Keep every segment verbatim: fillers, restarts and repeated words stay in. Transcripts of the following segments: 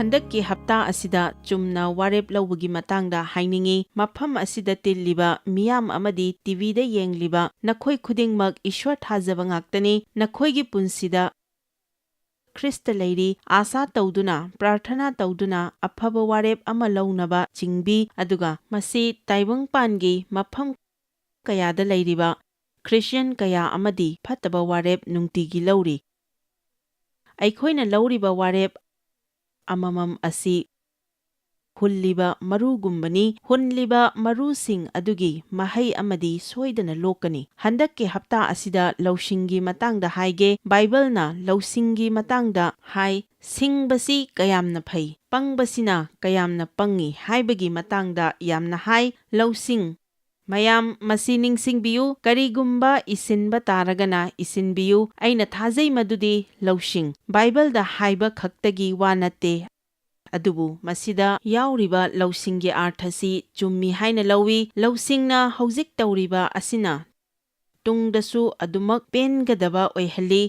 ꯍꯟꯗꯛꯀꯤ ꯍꯞꯇꯥ ꯑꯁꯤꯗ ꯆꯨꯝꯅ ꯋꯥꯔꯦꯞ ꯂꯧꯕꯒꯤ ꯃꯇꯥꯡꯗ ꯍꯥꯏꯅꯤꯡꯏ꯫ ꯃꯐꯝ ꯑꯁꯤꯗ ꯇꯤꯜꯂꯤꯕ ꯃꯤꯌꯥꯝ ꯑꯃꯗꯤ ꯇꯤꯚꯤꯗ ꯌꯦꯡꯂꯤꯕ ꯅꯈꯣꯏ ꯈꯨꯗꯤꯡꯃꯛ ꯏꯁ꯭ꯋꯔ ꯊꯥꯖꯕ ꯉꯥꯛꯇꯅꯤ꯫ ꯅꯈꯣꯏꯒꯤ ꯄꯨꯟꯁꯤꯗ ꯈ꯭ꯔꯤꯁꯇ ꯂꯩꯔꯤ꯫ ꯑꯥꯁꯥ ꯇꯧꯗꯨꯅ, ꯄ꯭ꯔꯥꯔꯊꯅꯥ ꯇꯧꯗꯨꯅ ꯑꯐꯕ ꯋꯥꯔꯦꯞ ꯑꯃ ꯂꯧꯅꯕ ꯆꯤꯡꯕꯤ, ꯑꯗꯨꯒ ꯃꯁꯤ ꯇꯥꯏꯕꯪꯄꯥꯟꯒꯤ ꯃꯐꯝ ꯀꯌꯥꯗ ꯂꯩꯔꯤꯕ ꯈ꯭ꯔꯤꯁꯇꯤꯌꯟ ꯀꯌꯥ ꯑꯃꯗꯤ ꯐꯠꯇꯕ ꯋꯥꯔꯦꯞ ꯅꯨꯡꯇꯤꯒꯤ ꯂꯧꯔꯤ꯫ ꯑꯩꯈꯣꯏꯅ ꯂꯧꯔꯤꯕ ꯋꯥꯔꯦꯞ ꯑꯃꯃꯝ ꯑꯁꯤ ꯍꯨꯜꯂꯤꯕ ꯃꯔꯨꯒꯨꯝꯕꯅꯤ꯫ ꯍꯨꯜꯂꯤꯕ ꯃꯔꯨꯁꯤꯡ ꯑꯗꯨꯒꯤ ꯃꯍꯩ ꯑꯃꯗꯤ ꯁꯣꯏꯗꯅ ꯂꯣꯛꯀꯅꯤ꯫ ꯍꯟꯗꯛꯀꯤ ꯍꯞꯇꯥ ꯑꯁꯤꯗ ꯂꯧꯁꯤꯡꯒꯤ ꯃꯇꯥꯡꯗ ꯍꯥꯏꯒꯦ꯫ ꯕꯥꯏꯕꯜꯅ ꯂꯧꯁꯤꯡꯒꯤ ꯃꯇꯥꯡꯗ ꯍꯥꯏ, "ꯁꯤꯡꯕꯁꯤ ꯀꯌꯥꯝꯅ ꯐꯩ, ꯄꯪꯕꯁꯤꯅ ꯀꯌꯥꯝꯅ ꯄꯪꯉꯤ" ꯍꯥꯏꯕꯒꯤ ꯃꯇꯥꯡꯗ ꯌꯥꯝꯅ ꯍꯥꯏ꯫ ꯂꯧꯁꯤꯡ ꯃꯌꯥꯝ, ꯃꯁꯤ ꯅꯤꯡꯁꯤꯡꯕꯤꯌꯨ, ꯀꯔꯤꯒꯨꯝꯕ ꯏꯁꯤꯟꯕ ꯇꯥꯔꯒꯅ ꯏꯁꯤꯟꯕꯤꯌꯨ꯫ ꯑꯩꯅ ꯊꯥꯖꯩ ꯃꯗꯨꯗꯤ ꯂꯧꯁꯤꯡ ꯕꯥꯏꯕꯜꯗ ꯍꯥꯏꯕ ꯈꯛꯇꯒꯤ ꯋꯥ ꯅꯠꯇꯦ, ꯑꯗꯨꯕꯨ ꯃꯁꯤꯗ ꯌꯥꯎꯔꯤꯕ ꯂꯧꯁꯤꯡꯒꯤ ꯑꯥꯔꯊꯁꯤ ꯆꯨꯝꯃꯤ ꯍꯥꯏꯅ ꯂꯧꯏ꯫ ꯂꯧꯁꯤꯡꯅ ꯍꯧꯖꯤꯛ ꯇꯧꯔꯤꯕ ꯑꯁꯤꯅ ꯇꯨꯡꯗꯁꯨ ꯑꯗꯨꯃꯛ ꯄꯦꯟꯒꯗꯕ ꯑꯣꯏꯍꯜꯂꯤ꯫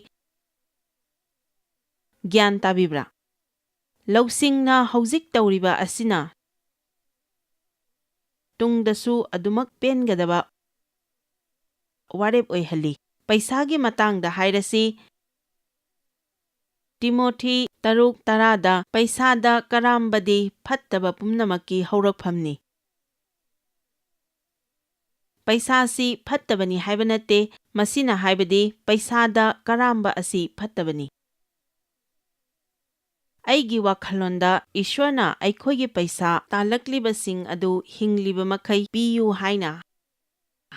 ꯒ꯭ꯌꯥꯟ ꯇꯥꯕꯤꯕ꯭ꯔꯥ? ꯂꯧꯁꯤꯡꯅ ꯍꯧꯖꯤꯛ ꯇꯧꯔꯤꯕ ꯑꯁꯤꯅ ꯇꯨꯡꯗꯁꯨ ꯑꯗꯨꯃꯛ ꯄꯦꯟꯒꯗꯕ ꯋꯥꯔꯦꯞ ꯑꯣꯏꯍꯜꯂꯤ꯫ ꯄꯩꯁꯥꯒꯤ ꯃꯇꯥꯡꯗ ꯍꯥꯏꯔꯁꯤ, ꯇꯤꯃꯣꯊꯤ ꯇꯔꯨꯛ ꯇꯔꯥꯗ, "ꯄꯩꯁꯥꯗ ꯀꯔꯥꯝꯕꯗꯤ ꯐꯠꯇꯕ ꯄꯨꯝꯅꯃꯛꯀꯤ ꯍꯧꯔꯛꯐꯝꯅꯤ"꯫ ꯄꯩꯁꯥꯁꯤ ꯐꯠꯇꯕꯅꯤ ꯍꯥꯏꯕ ꯅꯠꯇꯦ, ꯃꯁꯤꯅ ꯍꯥꯏꯕꯗꯤ ꯄꯩꯁꯥꯗ ꯀꯔꯥꯝꯕ ꯑꯁꯤ ꯐꯠꯇꯕꯅꯤ꯫ ꯑꯩꯒꯤ ꯋꯥꯈꯜꯂꯣꯟꯗ, ꯏꯁ꯭ꯋꯔꯅ ꯑꯩꯈꯣꯏꯒꯤ ꯄꯩꯁꯥ ꯇꯥꯜꯂꯛꯂꯤꯕꯁꯤꯡ ꯑꯗꯨ ꯍꯤꯡꯂꯤꯕ ꯃꯈꯩ ꯄꯤꯌꯨ ꯍꯥꯏꯅ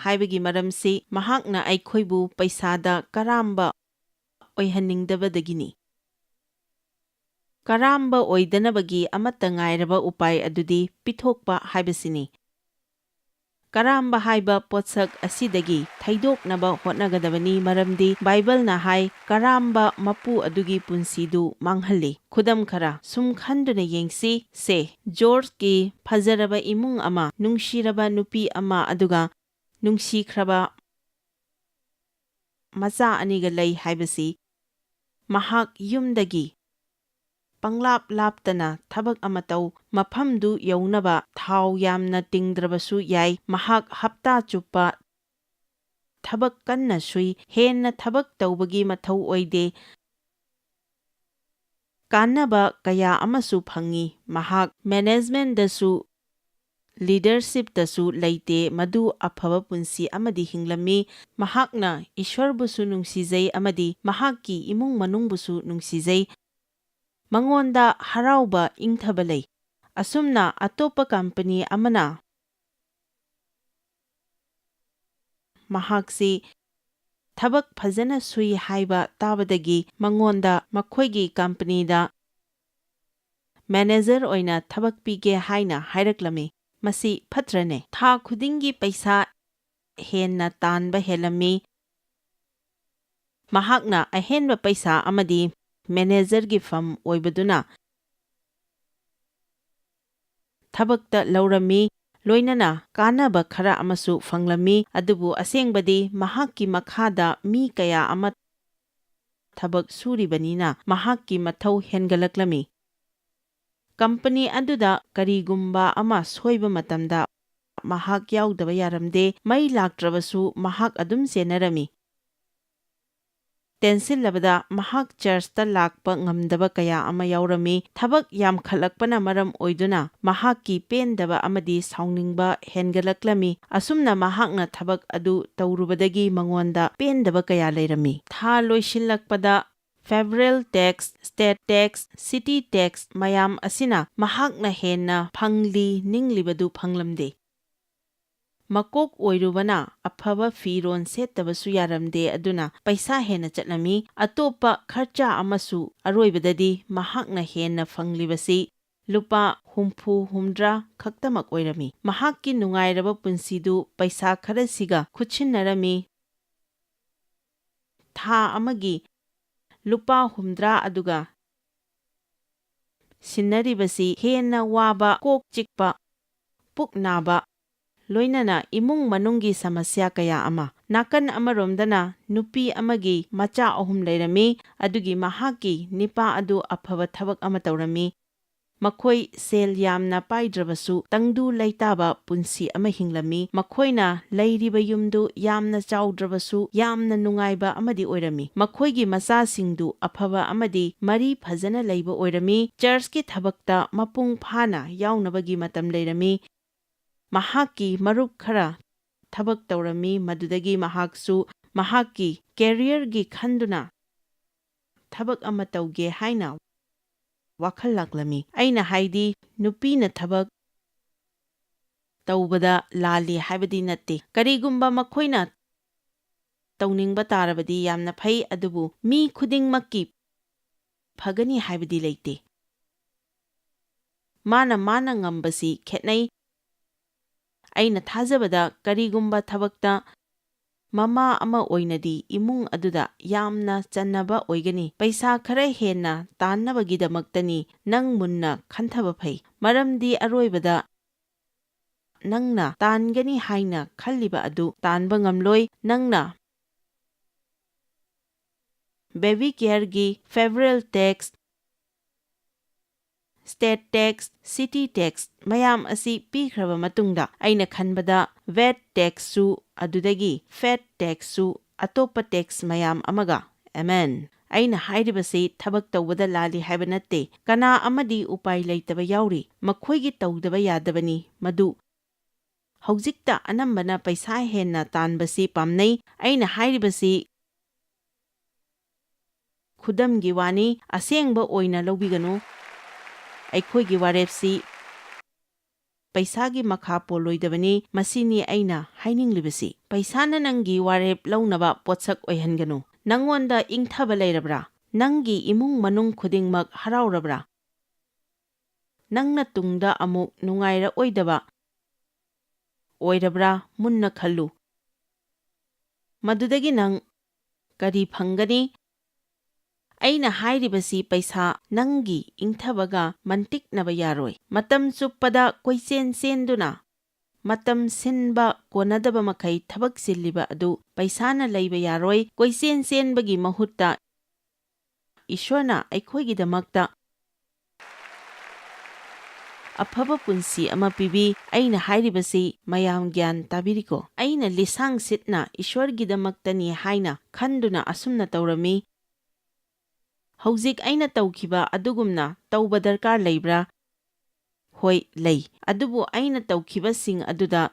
ꯍꯥꯏꯕꯒꯤ ꯃꯔꯝꯁꯤ ꯃꯍꯥꯛꯅ ꯑꯩꯈꯣꯏꯕꯨ ꯄꯩꯁꯥꯗ ꯀꯔꯥꯝꯕ ꯑꯣꯏꯍꯟꯅꯤꯡꯗꯕꯗꯒꯤꯅꯤ꯫ ꯀꯔꯥꯝꯕ ꯑꯣꯏꯗꯅꯕꯒꯤ ꯑꯃꯠꯇ ꯉꯥꯏꯔꯕ ꯎꯄꯥꯏ ꯑꯗꯨꯗꯤ ꯄꯤꯊꯣꯛꯄ ꯍꯥꯏꯕꯁꯤꯅꯤ꯫ ꯀꯔꯥꯝꯕ ꯍꯥꯏꯕ ꯄꯣꯠꯁꯛ ꯑꯁꯤꯗꯒꯤ ꯊꯩꯗꯣꯛꯅꯕ ꯍꯣꯠꯅꯒꯗꯕꯅꯤ, ꯃꯔꯝꯗꯤ ꯕꯥꯏꯕꯜꯅ ꯍꯥꯏ, "ꯀꯔꯥꯝꯕ ꯃꯄꯨ ꯑꯗꯨꯒꯤ ꯄꯨꯟꯁꯤꯗꯨ ꯃꯥꯡꯍꯜꯂꯤ"꯫ ꯈꯨꯗꯝ ꯈꯔ ꯁꯨꯝ ꯈꯟꯗꯨꯅ ꯌꯦꯡꯁꯤ꯫ ꯁꯦ, ꯖꯣꯔꯖꯀꯤ ꯐꯖꯔꯕ ꯏꯃꯨꯡ ꯑꯃ, ꯅꯨꯡꯁꯤꯔꯕ ꯅꯨꯄꯤ ꯑꯃ, ꯑꯗꯨꯒ ꯅꯨꯡꯁꯤꯈ꯭ꯔꯕ ꯃꯆꯥ ꯑꯅꯤꯒ ꯂꯩ ꯍꯥꯏꯕꯁꯤ ꯃꯍꯥꯛ ꯌꯨꯝꯗꯒꯤ ꯄꯪꯂꯥꯞ ꯂꯥꯞꯇꯅ ꯊꯕꯛ ꯑꯃ ꯇꯧ꯫ ꯃꯐꯝꯗꯨ ꯌꯧꯅꯕ ꯊꯥꯎ ꯌꯥꯝꯅ ꯇꯤꯡꯗ꯭ꯔꯕꯁꯨ ꯌꯥꯏ꯫ ꯃꯍꯥꯛ ꯍꯞꯇꯥ ꯆꯨꯞꯄ ꯊꯕꯛ ꯀꯟꯅ ꯁꯨꯏ꯫ ꯍꯦꯟꯅ ꯊꯕꯛ ꯇꯧꯕꯒꯤ ꯃꯊꯧ ꯑꯣꯏꯗꯦ꯫ ꯀꯥꯟꯅꯕ ꯀꯌꯥ ꯑꯃꯁꯨ ꯐꯪꯏ꯫ ꯃꯍꯥꯛ ꯃꯦꯅꯦꯖꯃꯦꯟꯗꯁꯨ, ꯂꯤꯗꯔꯁꯤꯞꯇꯁꯨ ꯂꯩꯇꯦ꯫ ꯃꯗꯨ ꯑꯐꯕ ꯄꯨꯟꯁꯤ ꯑꯃꯗꯤ ꯍꯤꯡꯂꯝꯃꯤ꯫ ꯃꯍꯥꯛꯅ ꯏꯁ꯭ꯋꯔꯕꯨꯁꯨ ꯅꯨꯡꯁꯤꯖꯩ ꯑꯃꯗꯤ ꯃꯍꯥꯛꯀꯤ ꯏꯃꯨꯡ ꯃꯅꯨꯡꯕꯨꯁꯨ ꯅꯨꯡꯁꯤꯖꯩ꯫ ꯃꯉꯣꯟꯗ ꯍꯔꯥꯎꯕ ꯏꯪꯊꯕ ꯂꯩ꯫ ꯑꯁꯨꯝꯅ ꯑꯇꯣꯞꯄ ꯀꯝꯄꯅꯤ ꯑꯃꯅ ꯃꯍꯥꯛꯁꯤ ꯊꯕꯛ ꯐꯖꯅ ꯁꯨꯏ ꯍꯥꯏꯕ ꯇꯥꯕꯗꯒꯤ ꯃꯉꯣꯟꯗ ꯃꯈꯣꯏꯒꯤ ꯀꯝꯄꯅꯤꯗ ꯃꯦꯅꯦꯖꯔ ꯑꯣꯏꯅ ꯊꯕꯛ ꯄꯤꯒꯦ ꯍꯥꯏꯅ ꯍꯥꯏꯔꯛꯂꯝꯃꯤ꯫ ꯃꯁꯤ ꯐꯠꯇ꯭ꯔꯅꯦ? ꯊꯥ ꯈꯨꯗꯤꯡꯒꯤ ꯄꯩꯁꯥ ꯍꯦꯟꯅ ꯇꯥꯟꯕ ꯍꯦꯜꯂꯝꯃꯤ꯫ ꯃꯍꯥꯛꯅ ꯑꯍꯦꯟꯕ ꯄꯩꯁꯥ ꯑꯃꯗꯤ ꯃꯦꯅꯦꯖꯔꯒꯤ ꯐꯝ ꯑꯣꯏꯕꯗꯨꯅ ꯊꯕꯛꯇ ꯂꯧꯔꯝꯃꯤ, ꯂꯣꯏꯅꯅ ꯀꯥꯟꯅꯕ ꯈꯔ ꯑꯃꯁꯨ ꯐꯪꯂꯝꯃꯤ꯫ ꯑꯗꯨꯕꯨ ꯑꯁꯦꯡꯕꯗꯤ ꯃꯍꯥꯛꯀꯤ ꯃꯈꯥꯗ ꯃꯤ ꯀꯌꯥ ꯑꯃ ꯊꯕꯛ ꯁꯨꯔꯤꯕꯅꯤꯅ ꯃꯍꯥꯛꯀꯤ ꯃꯊꯧ ꯍꯦꯟꯒꯠꯂꯛꯂꯝꯃꯤ꯫ ꯀꯝꯄꯅꯤ ꯑꯗꯨꯗ ꯀꯔꯤꯒꯨꯝꯕ ꯑꯃ ꯁꯣꯏꯕ ꯃꯇꯝꯗ ꯃꯍꯥꯛ ꯌꯥꯎꯗꯕ ꯌꯥꯔꯝꯗꯦ꯫ ꯃꯩ ꯂꯥꯛꯇ꯭ꯔꯕꯁꯨ ꯃꯍꯥꯛ ꯑꯗꯨꯝ ꯆꯦꯟꯅꯔꯝꯃꯤ꯫ ꯇꯦꯟꯁꯤꯜꯂꯕꯗ ꯃꯍꯥꯛ ꯆꯔꯆꯇ ꯂꯥꯛꯄ ꯉꯝꯗꯕ ꯀꯌꯥ ꯑꯃ ꯌꯥꯎꯔꯝꯃꯤ꯫ ꯊꯕꯛ ꯌꯥꯝꯈꯠꯂꯛꯄꯅ ꯃꯔꯝ ꯑꯣꯏꯗꯨꯅ ꯃꯍꯥꯛꯀꯤ ꯄꯦꯟꯗꯕ ꯑꯃꯗꯤ ꯁꯥꯎꯅꯤꯡꯕ ꯍꯦꯟꯒꯠꯂꯛꯂꯝꯃꯤ꯫ ꯑꯁꯨꯝꯅ ꯃꯍꯥꯛꯅ ꯊꯕꯛ ꯑꯗꯨ ꯇꯧꯔꯨꯕꯗꯒꯤ ꯃꯉꯣꯟꯗ ꯄꯦꯟꯗꯕ ꯀꯌꯥ ꯂꯩꯔꯝꯃꯤ꯫ ꯊꯥ ꯂꯣꯏꯁꯤꯜꯂꯛꯄꯗ federal tax, state tax, city tax ꯃꯌꯥꯝ ꯑꯁꯤꯅ ꯃꯍꯥꯛꯅ ꯍꯦꯟꯅ ꯐꯪꯂꯤ ꯅꯤꯡꯂꯤꯕꯗꯨ ꯐꯪꯂꯝꯗꯦ꯫ ꯃꯀꯣꯛ ꯑꯣꯏꯔꯨꯕꯅ ꯑꯐꯕ ꯐꯤꯔꯣꯟ ꯁꯦꯠꯇꯕꯁꯨ ꯌꯥꯔꯝꯗꯦ, ꯑꯗꯨꯅ ꯄꯩꯁꯥ ꯍꯦꯟꯅ ꯆꯠꯂꯝꯃꯤ꯫ ꯑꯇꯣꯞꯄ ꯈꯔꯆꯥ ꯑꯃꯁꯨ ꯑꯔꯣꯏꯕꯗꯗꯤ ꯃꯍꯥꯛꯅ ꯍꯦꯟꯅ ꯐꯪꯂꯤꯕꯁꯤ ꯂꯨꯄꯥ ꯍꯨꯝꯐꯨ ꯍꯨꯝꯗ꯭ꯔꯥ ꯈꯛꯇꯃꯛ ꯑꯣꯏꯔꯝꯃꯤ꯫ ꯃꯍꯥꯛꯀꯤ ꯅꯨꯡꯉꯥꯏꯔꯕ ꯄꯨꯟꯁꯤꯗꯨ ꯄꯩꯁꯥ ꯈꯔꯁꯤꯒ ꯈꯨꯠꯁꯤꯟꯅꯔꯝꯃꯤ꯫ ꯊꯥ ꯑꯃꯒꯤ ꯂꯨꯄꯥ ꯍꯨꯝꯗ꯭ꯔꯥ ꯑꯗꯨꯒ ꯁꯤꯟꯅꯔꯤꯕꯁꯤ ꯍꯦꯟꯅ ꯋꯥꯕ, ꯀꯣꯛ ꯆꯤꯛꯄ, ꯄꯨꯛ ꯅꯥꯕ, ꯂꯣꯏꯅꯅ ꯏꯃꯨꯡ ꯃꯅꯨꯡꯒꯤ ꯁꯃꯁ꯭ꯌꯥ ꯀꯌꯥ ꯑꯃ꯫ ꯅꯥꯀꯟ ꯑꯃꯔꯣꯝꯗꯅ ꯅꯨꯄꯤ ꯑꯃꯒꯤ ꯃꯆꯥ ꯑꯍꯨꯝ ꯂꯩꯔꯝꯃꯤ꯫ ꯑꯗꯨꯒꯤ ꯃꯍꯥꯛꯀꯤ ꯅꯤꯄꯥ ꯑꯗꯨ ꯑꯐꯕ ꯊꯕꯛ ꯑꯃ ꯇꯧꯔꯝꯃꯤ꯫ ꯃꯈꯣꯏ ꯁꯦꯜ ꯌꯥꯝꯅ ꯄꯥꯏꯗ꯭ꯔꯕꯁꯨ, ꯇꯪꯗꯨ ꯂꯩꯇꯥꯕ ꯄꯨꯟꯁꯤ ꯑꯃ ꯍꯤꯡꯂꯝꯃꯤ꯫ ꯃꯈꯣꯏꯅ ꯂꯩꯔꯤꯕ ꯌꯨꯝꯗꯨ ꯌꯥꯝꯅ ꯆꯥꯎꯗ꯭ꯔꯕꯁꯨ, ꯌꯥꯝꯅ ꯅꯨꯡꯉꯥꯏꯕ ꯑꯃꯗꯤ ꯑꯣꯏꯔꯝꯃꯤ꯫ ꯃꯈꯣꯏꯒꯤ ꯃꯆꯥꯁꯤꯡꯗꯨ ꯑꯐꯕ ꯑꯃꯗꯤ ꯃꯔꯤ ꯐꯖꯅ ꯂꯩꯕ ꯑꯣꯏꯔꯝꯃꯤ꯫ ꯆꯔꯆꯀꯤ ꯊꯕꯛꯇ ꯃꯄꯨꯡ ꯐꯥꯅ ꯌꯥꯎꯅꯕꯒꯤ ꯃꯇꯝ ꯂꯩꯔꯝꯃꯤ꯫ ꯃꯍꯥꯛꯀꯤ ꯃꯔꯨꯞ ꯈꯔ ꯊꯕꯛ ꯇꯧꯔꯝꯃꯤ, ꯃꯗꯨꯗꯒꯤ ꯃꯍꯥꯛꯁꯨ ꯃꯍꯥꯛꯀꯤ ꯀꯦꯔꯤꯌꯔꯒꯤ ꯈꯟꯗꯨꯅ ꯊꯕꯛ ꯑꯃ ꯇꯧꯒꯦ ꯍꯥꯏꯅ ꯋꯥꯈꯜ ꯂꯥꯛꯂꯝꯃꯤ꯫ ꯑꯩꯅ ꯍꯥꯏꯗꯤ, ꯅꯨꯄꯤꯅ ꯊꯕꯛ ꯇꯧꯕꯗ ꯂꯥꯜꯂꯤ ꯍꯥꯏꯕꯗꯤ ꯅꯠꯇꯦ꯫ ꯀꯔꯤꯒꯨꯝꯕ ꯃꯈꯣꯏꯅ ꯇꯧꯅꯤꯡꯕ ꯇꯥꯔꯕꯗꯤ ꯌꯥꯝꯅ ꯐꯩ, ꯑꯗꯨꯕꯨ ꯃꯤ ꯈꯨꯗꯤꯡꯃꯛꯀꯤ ꯐꯒꯅꯤ ꯍꯥꯏꯕꯗꯤ ꯂꯩꯇꯦ꯫ ꯃꯥꯅ ꯃꯥꯅ ꯉꯝꯕꯁꯤ ꯈꯦꯠꯅꯩ꯫ ꯑꯩꯅ ꯊꯥꯖꯕꯗ ꯀꯔꯤꯒꯨꯝꯕ ꯊꯕꯛꯇ ꯃꯃꯥ ꯑꯃ ꯑꯣꯏꯅꯗꯤ ꯏꯃꯨꯡ ꯑꯗꯨꯗ ꯌꯥꯝꯅ ꯆꯟꯅꯕ ꯑꯣꯏꯒꯅꯤ꯫ ꯄꯩꯁꯥ ꯈꯔ ꯍꯦꯟꯅ ꯇꯥꯟꯅꯕꯒꯤꯗꯃꯛꯇꯅꯤ ꯅꯪ ꯃꯨꯟꯅ ꯈꯟꯊꯕ ꯐꯩ, ꯃꯔꯝꯗꯤ ꯑꯔꯣꯏꯕꯗ ꯅꯪꯅ ꯇꯥꯟꯒꯅꯤ ꯍꯥꯏꯅ ꯈꯜꯂꯤꯕ ꯑꯗꯨ ꯇꯥꯟꯕ ꯉꯝꯂꯣꯏ꯫ ꯅꯪꯅ ꯕꯦꯕꯤ ꯀꯦꯌꯔꯒꯤ federal tax, state tax, city tax ꯃꯌꯥꯝ ꯑꯁꯤ ꯄꯤꯈ꯭ꯔꯕ ꯃꯇꯨꯡꯗ, ꯑꯩꯅ ꯈꯟꯕꯗ ꯚꯦꯠ ꯇꯦꯛꯁꯁꯨ, ꯑꯗꯨꯗꯒꯤ ꯐꯦꯠ ꯇꯦꯛꯁꯁꯨ, ꯑꯇꯣꯞꯄ ꯇꯦꯛꯁ ꯃꯌꯥꯝ ꯑꯃꯒ꯫ ꯑꯦꯃꯦꯟ꯫ ꯑꯩꯅ ꯍꯥꯏꯔꯤꯕꯁꯤ ꯊꯕꯛ ꯇꯧꯕꯗ ꯂꯥꯜꯂꯤ ꯍꯥꯏꯕ ꯅꯠꯇꯦ꯫ ꯀꯅꯥ ꯑꯃꯗꯤ ꯎꯄꯥꯏ ꯂꯩꯇꯕ ꯌꯥꯎꯔꯤ꯫ ꯃꯈꯣꯏꯒꯤ ꯇꯧꯗꯕ ꯌꯥꯗꯕꯅꯤ ꯃꯗꯨ꯫ ꯍꯧꯖꯤꯛꯇ ꯑꯅꯝꯕꯅ ꯄꯩꯁꯥ ꯍꯦꯟꯅ ꯇꯥꯟꯕꯁꯤ ꯄꯥꯝꯅꯩ꯫ ꯑꯩꯅ ꯍꯥꯏꯔꯤꯕꯁꯤ ꯈꯨꯗꯝꯒꯤ ꯋꯥꯅꯤ, ꯑꯁꯦꯡꯕ ꯑꯣꯏꯅ ꯂꯧꯕꯤꯒꯅꯨ꯫ ꯑꯩꯈꯣꯏꯒꯤ ꯋꯥꯔꯦꯞꯁꯤ ꯄꯩꯁꯥꯒꯤ ꯃꯈꯥ ꯄꯣꯜꯂꯣꯏꯗꯕꯅꯤ꯫ ꯃꯁꯤꯅꯤ ꯑꯩꯅ ꯍꯥꯏꯅꯤꯡꯂꯤꯕꯁꯤ꯫ ꯄꯩꯁꯥꯅ ꯅꯪꯒꯤ ꯋꯥꯔꯦꯞ ꯂꯧꯅꯕ ꯄꯣꯠꯁꯛ ꯑꯣꯏꯍꯟꯒꯅꯨ꯫ ꯅꯪꯉꯣꯟꯗ ꯏꯪꯊꯕ ꯂꯩꯔꯕ꯭ꯔꯥ? ꯅꯪꯒꯤ ꯏꯃꯨꯡ ꯃꯅꯨꯡ ꯈꯨꯗꯤꯡꯃꯛ ꯍꯔꯥꯎꯔꯕ꯭ꯔꯥ? ꯅꯪꯅ ꯇꯨꯡꯗ ꯑꯃꯨꯛ ꯅꯨꯡꯉꯥꯏꯔꯛꯑꯣꯏꯗꯕ ꯑꯣꯏꯔꯕ꯭ꯔꯥ ꯃꯨꯟꯅ ꯈꯜꯂꯨ꯫ ꯃꯗꯨꯗꯒꯤ ꯅꯪ ꯀꯔꯤ ꯐꯪꯒꯅꯤ? ꯑꯩꯅ ꯍꯥꯏꯔꯤꯕꯁꯤ ꯄꯩꯁꯥ ꯅꯪꯒꯤ ꯏꯪꯊꯕꯒ ꯃꯟꯇꯤꯛꯅꯕ ꯌꯥꯔꯣꯏ꯫ ꯃꯇꯝ ꯆꯨꯞꯄꯗ ꯀꯣꯏꯆꯦꯟ ꯆꯦꯟꯗꯨꯅ ꯃꯇꯝ ꯁꯤꯟꯕ ꯀꯣꯟꯅꯗꯕ ꯃꯈꯩ ꯊꯕꯛ ꯆꯤꯜꯂꯤꯕ ꯑꯗꯨ ꯄꯩꯁꯥꯅ ꯂꯩꯕ ꯌꯥꯔꯣꯏ꯫ ꯀꯣꯏꯆꯦꯟ ꯆꯦꯟꯕꯒꯤ ꯃꯍꯨꯠꯇ ꯏꯁ꯭ꯋꯔꯅ ꯑꯩꯈꯣꯏꯒꯤꯗꯃꯛꯇ ꯑꯐꯕ ꯄꯨꯟꯁꯤ ꯑꯃ ꯄꯤꯕꯤ꯫ ꯑꯩꯅ ꯍꯥꯏꯔꯤꯕꯁꯤ ꯃꯌꯥꯝ ꯒ꯭ꯌꯥꯟ ꯇꯥꯕꯤꯔꯤꯀꯣ? ꯑꯩꯅ ꯂꯤꯁꯥꯡ ꯁꯤꯠꯅ ꯏꯁ꯭ꯋꯔꯒꯤꯗꯃꯛꯇꯅꯤ ꯍꯥꯏꯅ ꯈꯟꯗꯨꯅ ꯑꯁꯨꯝꯅ ꯇꯧꯔꯝꯃꯤ꯫ ꯍꯧꯖꯤꯛ ꯑꯩꯅ ꯇꯧꯈꯤꯕ ꯑꯗꯨꯒꯨꯝꯅ ꯇꯧꯕ ꯗꯔꯀꯥꯔ ꯂꯩꯕ꯭ꯔꯥ? ꯍꯣꯏ, ꯂꯩ꯫ ꯑꯗꯨꯕꯨ ꯑꯩꯅ ꯇꯧꯈꯤꯕꯁꯤꯡ ꯑꯗꯨꯗ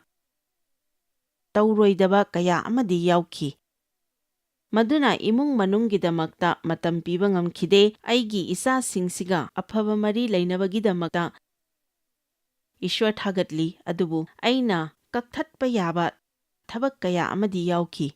ꯇꯧꯔꯣꯏꯗꯕ ꯀꯌꯥ ꯑꯃꯗꯤ ꯌꯥꯎꯈꯤ꯫ ꯃꯗꯨꯅ ꯏꯃꯨꯡ ꯃꯅꯨꯡꯒꯤꯗꯃꯛꯇ ꯃꯇꯝ ꯄꯤꯕ ꯉꯝꯈꯤꯗꯦ꯫ ꯑꯩꯒꯤ ꯏꯆꯥꯁꯤꯡꯁꯤꯒ ꯑꯐꯕ ꯃꯔꯤ ꯂꯩꯅꯕꯒꯤꯗꯃꯛꯇ ꯏꯁ꯭ꯋꯔ ꯊꯥꯒꯠꯂꯤ, ꯑꯗꯨꯕꯨ ꯑꯩꯅ ꯀꯛꯊꯠꯄ ꯌꯥꯕ ꯊꯕꯛ ꯀꯌꯥ ꯑꯃꯗꯤ ꯌꯥꯎꯈꯤ꯫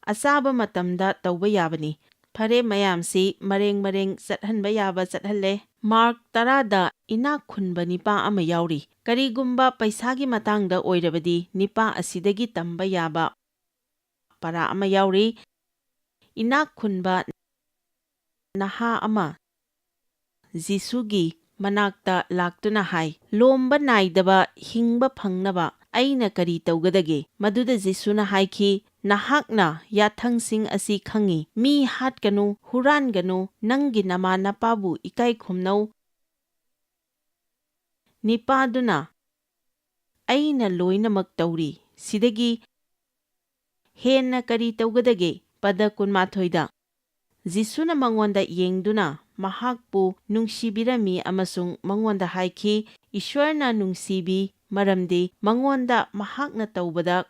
ꯑꯆꯥꯕ ꯃꯇꯝꯗ ꯇꯧꯕ ꯌꯥꯕꯅꯤ꯫ ꯐꯔꯦ, ꯃꯌꯥꯝꯁꯤ ꯃꯔꯦꯡ ꯃꯔꯦꯡ ꯆꯠꯍꯟꯕ ꯌꯥꯕ ꯆꯠꯍꯜꯂꯦ꯫ ꯃꯥꯔꯛ ꯇꯔꯥꯗ ꯏꯅꯥꯛ ꯈꯨꯟꯕ ꯅꯤꯄꯥ ꯑꯃ ꯌꯥꯎꯔꯤ꯫ ꯀꯔꯤꯒꯨꯝꯕ ꯄꯩꯁꯥꯒꯤ ꯃꯇꯥꯡꯗ ꯑꯣꯏꯔꯕꯗꯤ, ꯅꯤꯄꯥ ꯑꯁꯤꯗꯒꯤ ꯇꯝꯕ ꯌꯥꯕ ꯄꯔꯥ ꯑꯃ ꯌꯥꯎꯔꯤ꯫ ꯏꯅꯥꯛ ꯈꯨꯟꯕ ꯅꯍꯥ ꯑꯃ ꯖꯤꯁꯨꯒꯤ ꯃꯅꯥꯛꯇ ꯂꯥꯛꯇꯨꯅ ꯍꯥꯏ, "ꯂꯣꯝꯕ ꯅꯥꯏꯗꯕ ꯍꯤꯡꯕ ꯐꯪꯅꯕ ꯑꯩꯅ ꯀꯔꯤ ꯇꯧꯒꯗꯒꯦ?" ꯃꯗꯨꯗ ꯖꯤꯁꯨꯅ ꯍꯥꯏꯈꯤ, "ꯅꯍꯥꯛꯅ ꯌꯥꯊꯪꯁꯤꯡ ꯑꯁꯤ ꯈꯪꯏ, 'ꯃꯤ ꯍꯥꯠꯀꯅꯨ, ꯍꯨꯔꯥꯟꯒꯅꯨ, ꯅꯪꯒꯤ ꯅꯃꯥ ꯅꯄꯥꯕꯨ ꯏꯀꯥꯏ ꯈꯨꯝꯅꯧ.'" ꯅꯤꯄꯥꯗꯨꯅ, "ꯑꯩꯅ ꯂꯣꯏꯅꯃꯛ ꯇꯧꯔꯤ, ꯁꯤꯗꯒꯤ ꯍꯦꯟꯅ ꯀꯔꯤ ꯇꯧꯒꯗꯒꯦ?" ꯄꯗ ꯀꯨꯟꯃꯥꯊꯣꯏꯗ ꯖꯤꯁꯨꯅ ꯃꯉꯣꯟꯗ ꯌꯦꯡꯗꯨꯅ ꯃꯍꯥꯛꯄꯨ ꯅꯨꯡꯁꯤꯕꯤꯔꯝꯃꯤ ꯑꯃꯁꯨꯡ ꯃꯉꯣꯟꯗ ꯍꯥꯏꯈꯤ, "ꯏꯁ꯭ꯋꯔꯅ ꯅꯨꯡꯁꯤꯕꯤ, ꯃꯔꯝꯗꯤ ꯃꯉꯣꯟꯗ ꯃꯍꯥꯛꯅ ꯇꯧꯕꯗ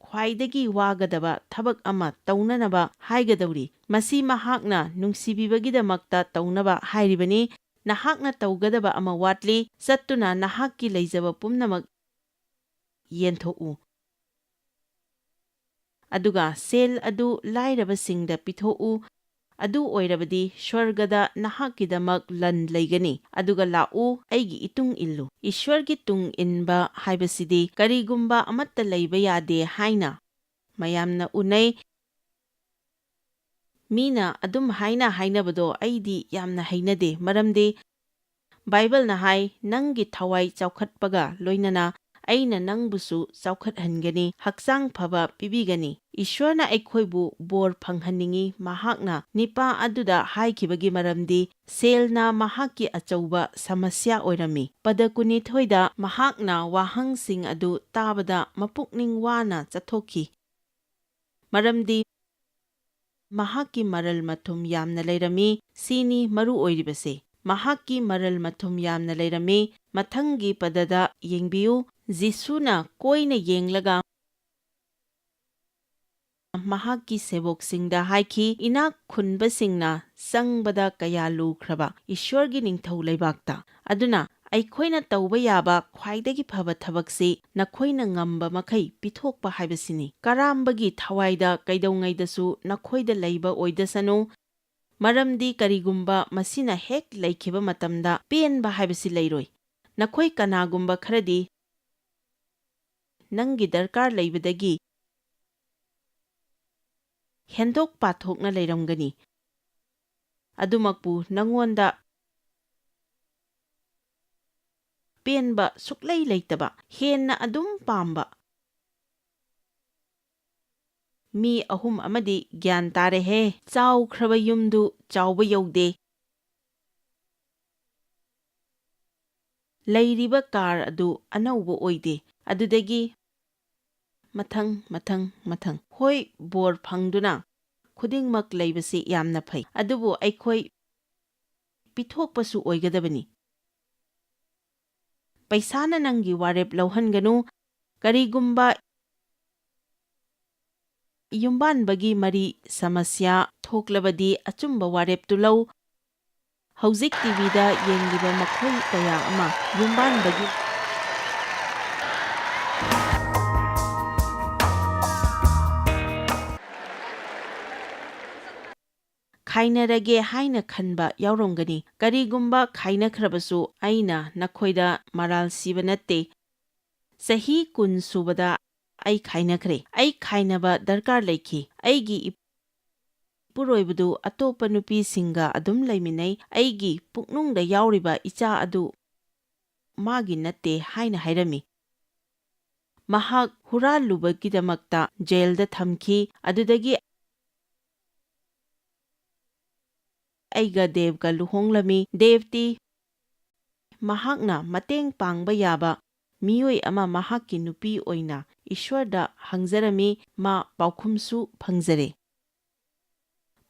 ꯈ꯭ꯋꯥꯏꯗꯒꯤ ꯋꯥꯒꯗꯕ ꯊꯕꯛ ꯑꯃ ꯇꯧꯅꯅꯕ ꯍꯥꯏꯒꯗꯧꯔꯤ꯫ ꯃꯁꯤ ꯃꯍꯥꯛꯅ ꯅꯨꯡꯁꯤꯕꯤꯕꯒꯤꯗꯃꯛꯇ ꯇꯧꯅꯕ ꯍꯥꯏꯔꯤꯕꯅꯤ꯫ ꯅꯍꯥꯛꯅ ꯇꯧꯒꯗꯕ ꯑꯃ ꯋꯥꯠꯂꯤ꯫ ꯆꯠꯇꯨꯅ ꯅꯍꯥꯛꯀꯤ ꯂꯩꯖꯕ ꯄꯨꯝꯅꯃꯛ ꯌꯦꯟꯊꯣꯛꯎ꯫ ꯑꯗꯨꯒ ꯁꯦꯜ ꯑꯗꯨ ꯂꯥꯏꯔꯕꯁꯤꯡꯗ ꯄꯤꯊꯣꯛꯎ꯫ ꯑꯗꯨ ꯑꯣꯏꯔꯕꯗꯤ ꯁ꯭ꯋꯔꯒꯗ ꯅꯍꯥꯛꯀꯤꯗꯃꯛ ꯂꯟ ꯂꯩꯒꯅꯤ꯫ ꯑꯗꯨꯒ ꯂꯥꯛꯎ, ꯑꯩꯒꯤ ꯏꯇꯨꯡ ꯏꯜꯂꯨ꯫" ꯏꯁ꯭ꯋꯔꯒꯤ ꯇꯨꯡ ꯏꯟꯕ ꯍꯥꯏꯕꯁꯤꯗꯤ ꯀꯔꯤꯒꯨꯝꯕ ꯑꯃꯠꯇ ꯂꯩꯕ ꯌꯥꯗꯦ ꯍꯥꯏꯅ ꯃꯌꯥꯝꯅ ꯎꯅꯩ꯫ ꯃꯤꯅ ꯑꯗꯨꯝ ꯍꯥꯏꯅ ꯍꯥꯏꯅꯕꯗꯣ ꯑꯩꯗꯤ ꯌꯥꯝꯅ ꯍꯩꯅꯗꯦ, ꯃꯔꯝꯗꯤ ꯕꯥꯏꯕꯜꯅ ꯍꯥꯏ, "ꯅꯪꯒꯤ ꯊꯋꯥꯏ ꯆꯥꯎꯈꯠꯄꯒ ꯂꯣꯏꯅꯅ ꯑꯩꯅ ꯅꯪꯕꯨꯁꯨ ꯆꯥꯎꯈꯠꯍꯟꯒꯅꯤ, ꯍꯛꯆꯥꯡ ꯐꯕ ꯄꯤꯕꯤꯒꯅꯤ꯫ ꯏꯁ꯭ꯋꯔꯅ ꯑꯩꯈꯣꯏꯕꯨ ꯕꯣꯔ ꯐꯪꯍꯟꯅꯤꯡꯏ꯫ ꯃꯍꯥꯛꯅ ꯅꯤꯄꯥ ꯑꯗꯨꯗ ꯍꯥꯏꯈꯤꯕꯒꯤ ꯃꯔꯝꯗꯤ ꯁꯦꯜꯅ ꯃꯍꯥꯛꯀꯤ ꯑꯆꯧꯕ ꯁꯃꯁ꯭ꯌꯥ ꯑꯣꯏꯔꯝꯃꯤ꯫ ꯄꯗ ꯀꯨꯟꯅꯤꯊꯣꯏꯗ ꯃꯍꯥꯛꯅ ꯋꯥꯍꯪꯁꯤꯡ ꯑꯗꯨ ꯇꯥꯕꯗ ꯃꯄꯨꯛꯅꯤꯡ ꯋꯥꯅ ꯆꯠꯊꯣꯛꯈꯤ, ꯃꯔꯝꯗꯤ ꯃꯍꯥꯛꯀꯤ ꯃꯔꯜ ꯃꯊꯨꯝ ꯌꯥꯝꯅ ꯂꯩꯔꯝꯃꯤ꯫ ꯁꯤꯅꯤ ꯃꯔꯨ ꯑꯣꯏꯔꯤꯕꯁꯦ꯫ ꯃꯍꯥꯛꯀꯤ ꯃꯔꯜ ꯃꯊꯨꯝ ꯌꯥꯝꯅ ꯂꯩꯔꯝꯃꯤ꯫ ꯃꯊꯪꯒꯤ ꯄꯗꯗ ꯌꯦꯡꯕꯤꯌꯨ꯫ ꯖꯤꯁꯨꯅ ꯀꯣꯏꯅ ꯌꯦꯡꯂꯒ ꯃꯍꯥꯛꯀꯤ ꯁꯦꯕꯣꯛꯁꯤꯡꯗ ꯍꯥꯏꯈꯤ, "ꯏꯅꯥꯛ ꯈꯨꯟꯕꯁꯤꯡꯅ ꯆꯪꯕꯗ ꯀꯌꯥ ꯂꯨꯈ꯭ꯔꯕ ꯏꯁ꯭ꯋꯔꯒꯤ ꯅꯤꯡꯊꯧ ꯂꯩꯕꯥꯛꯇ! ꯑꯗꯨꯅ ꯑꯩꯈꯣꯏꯅ ꯇꯧꯕ ꯌꯥꯕ ꯈ꯭ꯋꯥꯏꯗꯒꯤ ꯐꯕ ꯊꯕꯛꯁꯤ ꯅꯈꯣꯏꯅ ꯉꯝꯕ ꯃꯈꯩ ꯄꯤꯊꯣꯛꯄ ꯍꯥꯏꯕꯁꯤꯅꯤ꯫ ꯀꯔꯥꯝꯕꯒꯤ ꯊꯋꯥꯏꯗ ꯀꯩꯗꯧꯉꯩꯗꯁꯨ ꯅꯈꯣꯏꯗ ꯂꯩꯕ ꯑꯣꯏꯗꯁꯅꯨ, ꯃꯔꯝꯗꯤ ꯀꯔꯤꯒꯨꯝꯕ ꯃꯁꯤꯅ ꯍꯦꯛ ꯂꯩꯈꯤꯕ ꯃꯇꯝꯗ ꯄꯦꯟꯕ ꯍꯥꯏꯕꯁꯤ ꯂꯩꯔꯣꯏ꯫ ꯅꯈꯣꯏ ꯀꯅꯥꯒꯨꯝꯕ ꯈꯔꯗꯤ ꯅꯪꯒꯤ ꯗꯔꯀꯥꯔ ꯂꯩꯕꯗꯒꯤ ꯍꯦꯟꯗꯣꯛ ꯄꯥꯊꯣꯛꯅ ꯂꯩꯔꯝꯒꯅꯤ꯫ ꯑꯗꯨꯃꯛꯄꯨ ꯅꯉꯣꯟꯗ ꯄꯦꯟꯕ ꯁꯨꯛꯂꯩ ꯂꯩꯇꯕ, ꯍꯦꯟꯅ ꯑꯗꯨꯝ ꯄꯥꯝꯕ ꯃꯤ ꯑꯍꯨꯝ ꯑꯃꯗꯤ ꯒ꯭ꯌꯥꯟ ꯇꯥꯔꯦꯍꯦ꯫ ꯆꯥꯎꯈ꯭ꯔꯕ ꯌꯨꯝꯗꯨ ꯆꯥꯎꯕ ꯌꯧꯗꯦ꯫ ꯂꯩꯔꯤꯕ ꯀꯥꯔ ꯑꯗꯨ ꯑꯅꯧꯕ ꯑꯣꯏꯗꯦ꯫ ꯑꯗꯨꯗꯒꯤ ꯃꯊꯪ, ꯃꯊꯪ, ꯃꯊꯪ꯫ ꯍꯣꯏ, ꯕꯣꯔ ꯐꯪꯗꯨꯅ ꯈꯨꯗꯤꯡꯃꯛ ꯂꯩꯕꯁꯤ ꯌꯥꯝꯅ ꯐꯩ, ꯑꯗꯨꯕꯨ ꯑꯩꯈꯣꯏ ꯄꯤꯊꯣꯛꯄꯁꯨ ꯑꯣꯏꯒꯗꯕꯅꯤ꯫ ꯄꯩꯁꯥꯅ ꯅꯪꯒꯤ ꯋꯥꯔꯦꯞ ꯂꯧꯍꯟꯒꯅꯨ꯫ ꯀꯔꯤꯒꯨꯝꯕ ꯌꯨꯝꯕꯥꯟꯕꯒꯤ ꯃꯔꯤ ꯁꯃꯁ꯭ꯌꯥ ꯊꯣꯛꯂꯕꯗꯤ ꯑꯆꯨꯝꯕ ꯋꯥꯔꯦꯞꯇꯨ ꯂꯧ꯫ ꯍꯧꯖꯤꯛ ꯇꯤꯚꯤꯗ ꯌꯦꯡꯂꯤꯕ ꯃꯈꯣꯏ ꯀꯌꯥ ꯑꯃ ꯌꯨꯝꯕꯥꯟꯕꯒꯤ ꯈꯥꯏꯅꯔꯒꯦ ꯍꯥꯏꯅ ꯈꯟꯕ ꯌꯥꯎꯔꯝꯒꯅꯤ꯫ ꯀꯔꯤꯒꯨꯝꯕ ꯈꯥꯏꯅꯈ꯭ꯔꯕꯁꯨ, ꯑꯩꯅ ꯅꯈꯣꯏꯗ ꯃꯔꯥꯜ ꯁꯤꯕ ꯅꯠꯇꯦ꯫ ꯆꯍꯤ ꯀꯨꯟ ꯁꯨꯕꯗ ꯑꯩ ꯈꯥꯏꯅꯈ꯭ꯔꯦ꯫ ꯑꯩ ꯈꯥꯏꯅꯕ ꯗꯔꯀꯥꯔ ꯂꯩꯈꯤ꯫ ꯑꯩꯒꯤ ꯏꯄꯨꯔꯣꯏꯕꯗꯨ ꯑꯇꯣꯞꯄ ꯅꯨꯄꯤꯁꯤꯡꯒ ꯑꯗꯨꯝ ꯂꯩꯃꯤꯟꯅꯩ꯫ ꯑꯩꯒꯤ ꯄꯨꯛꯅꯨꯡꯗ ꯌꯥꯎꯔꯤꯕ ꯏꯆꯥ ꯑꯗꯨ ꯃꯥꯒꯤ ꯅꯠꯇꯦ ꯍꯥꯏꯅ ꯍꯥꯏꯔꯝꯃꯤ꯫ ꯃꯍꯥꯛ ꯍꯨꯔꯥꯜꯂꯨꯕꯒꯤꯗꯃꯛꯇ ꯖꯦꯜꯗ ꯊꯝꯈꯤ꯫ ꯑꯗꯨꯗꯒꯤ ꯑꯩꯒ ꯗꯦꯕꯀ ꯂꯨꯍꯣꯡꯂꯝꯃꯤ꯫ ꯗꯦꯕꯇꯤ ꯃꯍꯥꯛꯅ ꯃꯇꯦꯡ ꯄꯥꯡꯕ ꯌꯥꯕ ꯃꯤꯑꯣꯏ ꯑꯃ ꯃꯍꯥꯛꯀꯤ ꯅꯨꯄꯤ ꯑꯣꯏꯅ ꯏꯁ꯭ꯋꯔꯗ ꯍꯪꯖꯔꯝꯃꯤ꯫ ꯃꯥ ꯄꯥꯎꯈꯨꯝꯁꯨ ꯐꯪꯖꯔꯦ꯫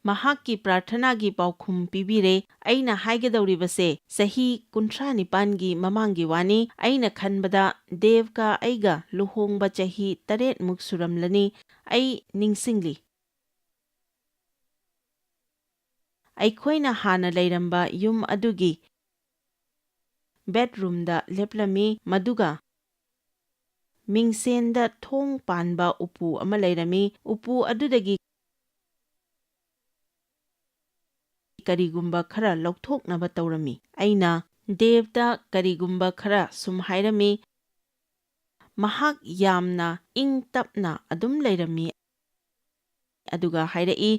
ꯃꯍꯥꯛꯀꯤ ꯄ꯭ꯔꯥꯔꯊꯅꯥꯒꯤ ꯄꯥꯎꯈꯨꯝ ꯄꯤꯕꯤꯔꯦ꯫ ꯑꯩꯅ ꯍꯥꯏꯒꯗꯧꯔꯤꯕꯁꯦ ꯆꯍꯤ ꯀꯨꯟꯊ꯭ꯔꯥ ꯅꯤꯄꯥꯟꯒꯤ ꯃꯃꯥꯡꯒꯤ ꯋꯥꯅꯤ꯫ ꯑꯩꯅ ꯈꯟꯕꯗ ꯗꯦꯕꯀ ꯑꯩꯒ ꯂꯨꯍꯣꯡꯕ ꯆꯍꯤ ꯇꯔꯦꯠꯃꯨꯛ ꯁꯨꯔꯝꯂꯅꯤ꯫ ꯑꯩ ꯅꯤꯡꯁꯤꯡꯂꯤ꯫ ꯑꯩꯈꯣꯏꯅ ꯍꯥꯟꯅ ꯂꯩꯔꯝꯕ ꯌꯨꯝ ꯑꯗꯨꯒꯤ ꯕꯦꯗꯔꯨꯝꯗ ꯂꯦꯞꯂꯝꯃꯤ, ꯃꯗꯨꯒ ꯃꯤꯡꯁꯦꯟꯗ ꯊꯣꯡ ꯄꯥꯟꯕ ꯎꯄꯨ ꯑꯃ ꯂꯩꯔꯝꯃꯤ꯫ ꯎꯄꯨ ꯑꯗꯨꯗꯒꯤ ꯀꯔꯤꯒꯨꯝꯕ ꯈꯔ ꯂꯧꯊꯣꯛꯅꯕ ꯇꯧꯔꯝꯃꯤ꯫ ꯑꯩꯅ ꯗꯦꯕꯇ ꯀꯔꯤꯒꯨꯝꯕ ꯈꯔ ꯁꯨꯝ ꯍꯥꯏꯔꯝꯃꯤ꯫ ꯃꯍꯥꯛ ꯌꯥꯝꯅ ꯏꯪ ꯇꯞꯅ ꯑꯗꯨꯝ ꯂꯩꯔꯝꯃꯤ, ꯑꯗꯨꯒ ꯍꯥꯏꯔꯛꯏ,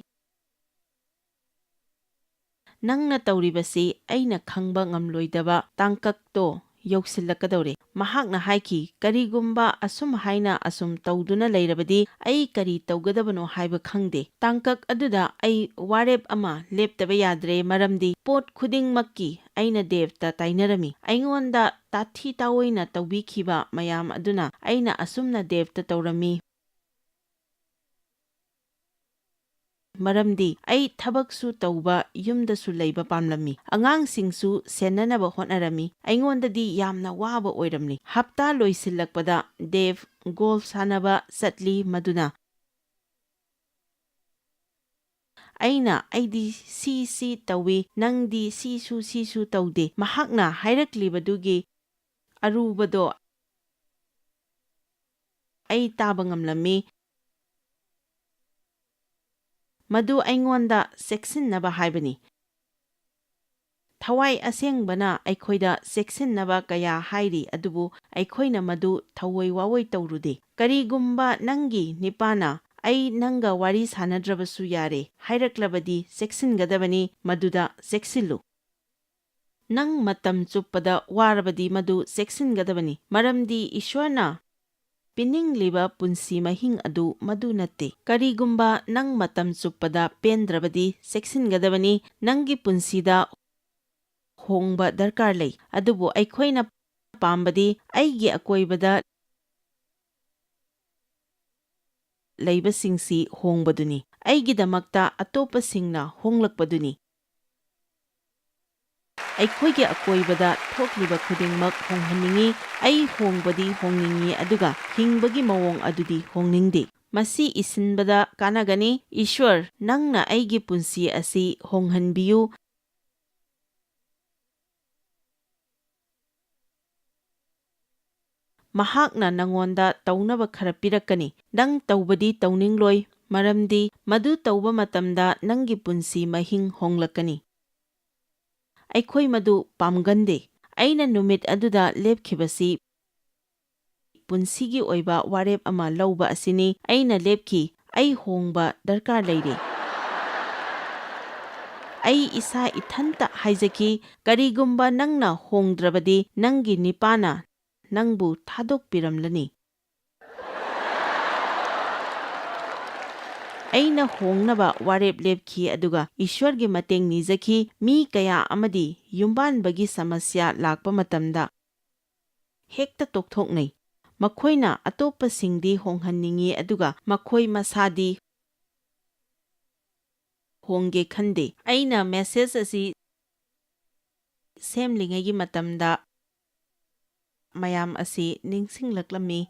"ꯅꯪꯅ ꯇꯧꯔꯤꯕꯁꯤ ꯑꯩꯅ ꯈꯪꯕ ꯉꯝꯂꯣꯏꯗꯕ ꯇꯥꯡꯀꯛꯇꯣ ꯌꯧꯁꯤꯜꯂꯛꯀꯗꯧꯔꯦ꯫" ꯃꯍꯥꯛꯅ ꯍꯥꯏꯈꯤ, "ꯀꯔꯤꯒꯨꯝꯕ ꯑꯁꯨꯝ ꯍꯥꯏꯅ ꯑꯁꯨꯝ ꯇꯧꯗꯨꯅ ꯂꯩꯔꯕꯗꯤ ꯑꯩ ꯀꯔꯤ ꯇꯧꯒꯗꯕꯅꯣ ꯍꯥꯏꯕ ꯈꯪꯗꯦ꯫" ꯇꯥꯡꯀꯛ ꯑꯗꯨꯗ ꯑꯩ ꯋꯥꯔꯦꯞ ꯑꯃ ꯂꯦꯞꯇꯕ ꯌꯥꯗ꯭ꯔꯦ, ꯃꯔꯝꯗꯤ ꯄꯣꯠ ꯈꯨꯗꯤꯡꯃꯛꯀꯤ ꯑꯩꯅ ꯗꯦꯕꯇ ꯇꯥꯏꯅꯔꯝꯃꯤ꯫ ꯑꯩꯉꯣꯟꯗ ꯇꯥꯊꯤ ꯇꯥꯑꯣꯏꯅ ꯇꯧꯕꯤꯈꯤꯕ ꯃꯌꯥꯝ ꯑꯗꯨꯅ ꯑꯩꯅ ꯑꯁꯨꯝꯅ ꯗꯦꯕꯇ ꯇꯧꯔꯝꯃꯤ꯫ ꯃꯔꯝꯗꯤ ꯑꯩ ꯊꯕꯛꯁꯨ ꯇꯧꯕ, ꯌꯨꯝꯗꯁꯨ ꯂꯩꯕ ꯄꯥꯝꯂꯝꯃꯤ, ꯑꯉꯥꯡꯁꯤꯡꯁꯨ ꯁꯦꯟꯅꯅꯕ ꯍꯣꯠꯅꯔꯝꯃꯤ꯫ ꯑꯩꯉꯣꯟꯗꯗꯤ ꯌꯥꯝꯅ ꯋꯥꯕ ꯑꯣꯏꯔꯝꯂꯤ꯫ ꯍꯞꯇꯥ ꯂꯣꯏꯁꯤꯜꯂꯛꯄꯗ ꯗꯦꯕ ꯒꯣꯜꯐ ꯁꯥꯟꯅꯕ ꯆꯠꯂꯤ, ꯃꯗꯨꯅ ꯑꯩꯅ, "ꯑꯩꯗꯤ ꯁꯤ ꯁꯤ ꯇꯧꯏ, ꯅꯪꯗꯤ ꯁꯤꯁꯨ ꯁꯤꯁꯨ ꯇꯧꯗꯦ꯫" ꯃꯍꯥꯛꯅ ꯍꯥꯏꯔꯛꯂꯤꯕꯗꯨꯒꯤ ꯑꯔꯨꯕꯗꯣ ꯑꯩ ꯇꯥꯕ ꯉꯝꯂꯝꯃꯤ꯫ ꯃꯗꯨ ꯑꯩꯉꯣꯟꯗ ꯆꯦꯛꯁꯤꯟꯅꯕ ꯍꯥꯏꯕꯅꯤ꯫ ꯊꯋꯥꯏ ꯑꯁꯦꯡꯕꯅ ꯑꯩꯈꯣꯏꯗ ꯆꯦꯛꯁꯤꯟꯅꯕ ꯀꯌꯥ ꯍꯥꯏꯔꯤ, ꯑꯗꯨꯕꯨ ꯑꯩꯈꯣꯏꯅ ꯃꯗꯨ ꯊꯧꯑꯣꯏ ꯋꯥꯑꯣꯏ ꯇꯧꯔꯨꯗꯦ꯫ ꯀꯔꯤꯒꯨꯝꯕ ꯅꯪꯒꯤ ꯅꯤꯄꯥꯅ "ꯑꯩ ꯅꯪꯒ ꯋꯥꯔꯤ ꯁꯥꯟꯅꯗ꯭ꯔꯕꯁꯨ ꯌꯥꯔꯦ" ꯍꯥꯏꯔꯛꯂꯕꯗꯤ ꯆꯦꯛꯁꯤꯟꯒꯗꯕꯅꯤ, ꯃꯗꯨꯗ ꯆꯦꯛꯁꯤꯜꯂꯨ꯫ ꯅꯪ ꯃꯇꯝ ꯆꯨꯞꯄꯗ ꯋꯥꯔꯕꯗꯤ ꯃꯗꯨ ꯆꯦꯛꯁꯤꯟꯒꯗꯕꯅꯤ, ꯃꯔꯝꯗꯤ ꯏꯁ꯭ꯋꯔꯅ ꯄꯤꯅꯤꯡꯂꯤꯕ ꯄꯨꯟꯁꯤ ꯃꯍꯤꯡ ꯑꯗꯨ ꯃꯗꯨ ꯅꯠꯇꯦ꯫ ꯀꯔꯤꯒꯨꯝꯕ ꯅꯪ ꯃꯇꯝ ꯆꯨꯞꯄꯗ ꯄꯦꯟꯗ꯭ꯔꯕꯗꯤ ꯆꯦꯛꯁꯤꯟꯒꯗꯕꯅꯤ꯫ ꯅꯪꯒꯤ ꯄꯨꯟꯁꯤꯗ ꯍꯣꯡꯕ ꯗꯔꯀꯥꯔ ꯂꯩ, ꯑꯗꯨꯕꯨ ꯑꯩꯈꯣꯏꯅ ꯄꯥꯝꯕꯗꯤ ꯑꯩꯒꯤ ꯑꯀꯣꯏꯕꯗ ꯂꯩꯕꯁꯤꯡꯁꯤ ꯍꯣꯡꯕꯗꯨꯅꯤ꯫ ꯑꯩꯒꯤꯗꯃꯛꯇ ꯑꯇꯣꯞꯄꯁꯤꯡꯅ ꯍꯣꯡꯂꯛꯄꯗꯨꯅꯤ꯫ ꯑꯩꯈꯣꯏꯒꯤ ꯑꯀꯣꯏꯕꯗ ꯊꯣꯛꯂꯤꯕ ꯈꯨꯗꯤꯡꯃꯛ ꯍꯣꯡꯍꯟꯅꯤꯡꯏ꯫ ꯑꯩ ꯍꯣꯡꯕꯗꯤ ꯍꯣꯡꯅꯤꯡꯏ, ꯑꯗꯨꯒ ꯍꯤꯡꯕꯒꯤ ꯃꯑꯣꯡ ꯑꯗꯨꯗꯤ ꯍꯣꯡꯅꯤꯡꯗꯦ꯫ ꯃꯁꯤ ꯏꯁꯤꯟꯕꯗ ꯀꯥꯟꯅꯒꯅꯤ꯫ ꯏꯁ꯭ꯋꯔ, ꯅꯪꯅ ꯑꯩꯒꯤ ꯄꯨꯟꯁꯤ ꯑꯁꯤ ꯍꯣꯡꯍꯟꯕꯤꯌꯨ꯫ ꯃꯍꯥꯛꯅ ꯅꯉꯣꯟꯗ ꯇꯧꯅꯕ ꯈꯔ ꯄꯤꯔꯛꯀꯅꯤ꯫ ꯅꯪ ꯇꯧꯕꯗꯤ ꯇꯧꯅꯤꯡꯂꯣꯏ, ꯃꯔꯝꯗꯤ ꯃꯗꯨ ꯇꯧꯕ ꯃꯇꯝꯗ ꯅꯪꯒꯤ ꯄꯨꯟꯁꯤ ꯃꯍꯤꯡ ꯍꯣꯡꯂꯛꯀꯅꯤ꯫ ꯑꯩꯈꯣꯏ ꯃꯗꯨ ꯄꯥꯝꯒꯟꯗꯦ꯫ ꯑꯩꯅ ꯅꯨꯃꯤꯠ ꯑꯗꯨꯗ ꯂꯦꯞꯈꯤꯕꯁꯤ ꯄꯨꯟꯁꯤꯒꯤ ꯑꯣꯏꯕ ꯋꯥꯔꯦꯞ ꯑꯃ ꯂꯧꯕ ꯑꯁꯤꯅꯤ꯫ ꯑꯩꯅ ꯂꯦꯞꯈꯤ, "ꯑꯩ ꯍꯣꯡꯕ ꯗꯔꯀꯥꯔ ꯂꯩꯔꯦ꯫" ꯑꯩ ꯏꯁꯥ ꯏꯊꯟꯇ ꯍꯥꯏꯖꯈꯤ, "ꯀꯔꯤꯒꯨꯝꯕ ꯅꯪꯅ ꯍꯣꯡꯗ꯭ꯔꯕꯗꯤ, ꯅꯪꯒꯤ ꯅꯤꯄꯥꯅ ꯅꯪꯕꯨ ꯊꯥꯗꯣꯛꯄꯤꯔꯝꯂꯅꯤ꯫" ꯑꯩꯅ ꯍꯣꯡꯅꯕ ꯋꯥꯔꯦꯞ ꯂꯦꯞꯈꯤ, ꯑꯗꯨꯒ ꯏꯁ꯭ꯋꯔꯒꯤ ꯃꯇꯦꯡ ꯅꯤꯖꯈꯤ꯫ ꯃꯤ ꯀꯌꯥ ꯑꯃꯗꯤ ꯌꯨꯝꯕꯥꯟꯕꯒꯤ ꯁꯃꯁ꯭ꯌꯥ ꯂꯥꯛꯄ ꯃꯇꯝꯗ ꯍꯦꯛꯇ ꯇꯣꯛꯊꯣꯛꯅꯩ꯫ ꯃꯈꯣꯏꯅ ꯑꯇꯣꯞꯄꯁꯤꯡꯗꯤ ꯍꯣꯡꯍꯟꯅꯤꯡꯏ, ꯑꯗꯨꯒ ꯃꯈꯣꯏ ꯃꯁꯥꯗꯤ ꯍꯣꯡꯒꯦ ꯈꯟꯗꯦ꯫ ꯑꯩꯅ ꯃꯦꯁꯦꯖ ꯑꯁꯤ ꯁꯦꯝꯂꯤꯉꯩꯒꯤ ꯃꯇꯝꯗ ꯃꯌꯥꯝ ꯑꯁꯤ ꯅꯤꯡꯁꯤꯡꯂꯛꯂꯝꯃꯤ꯫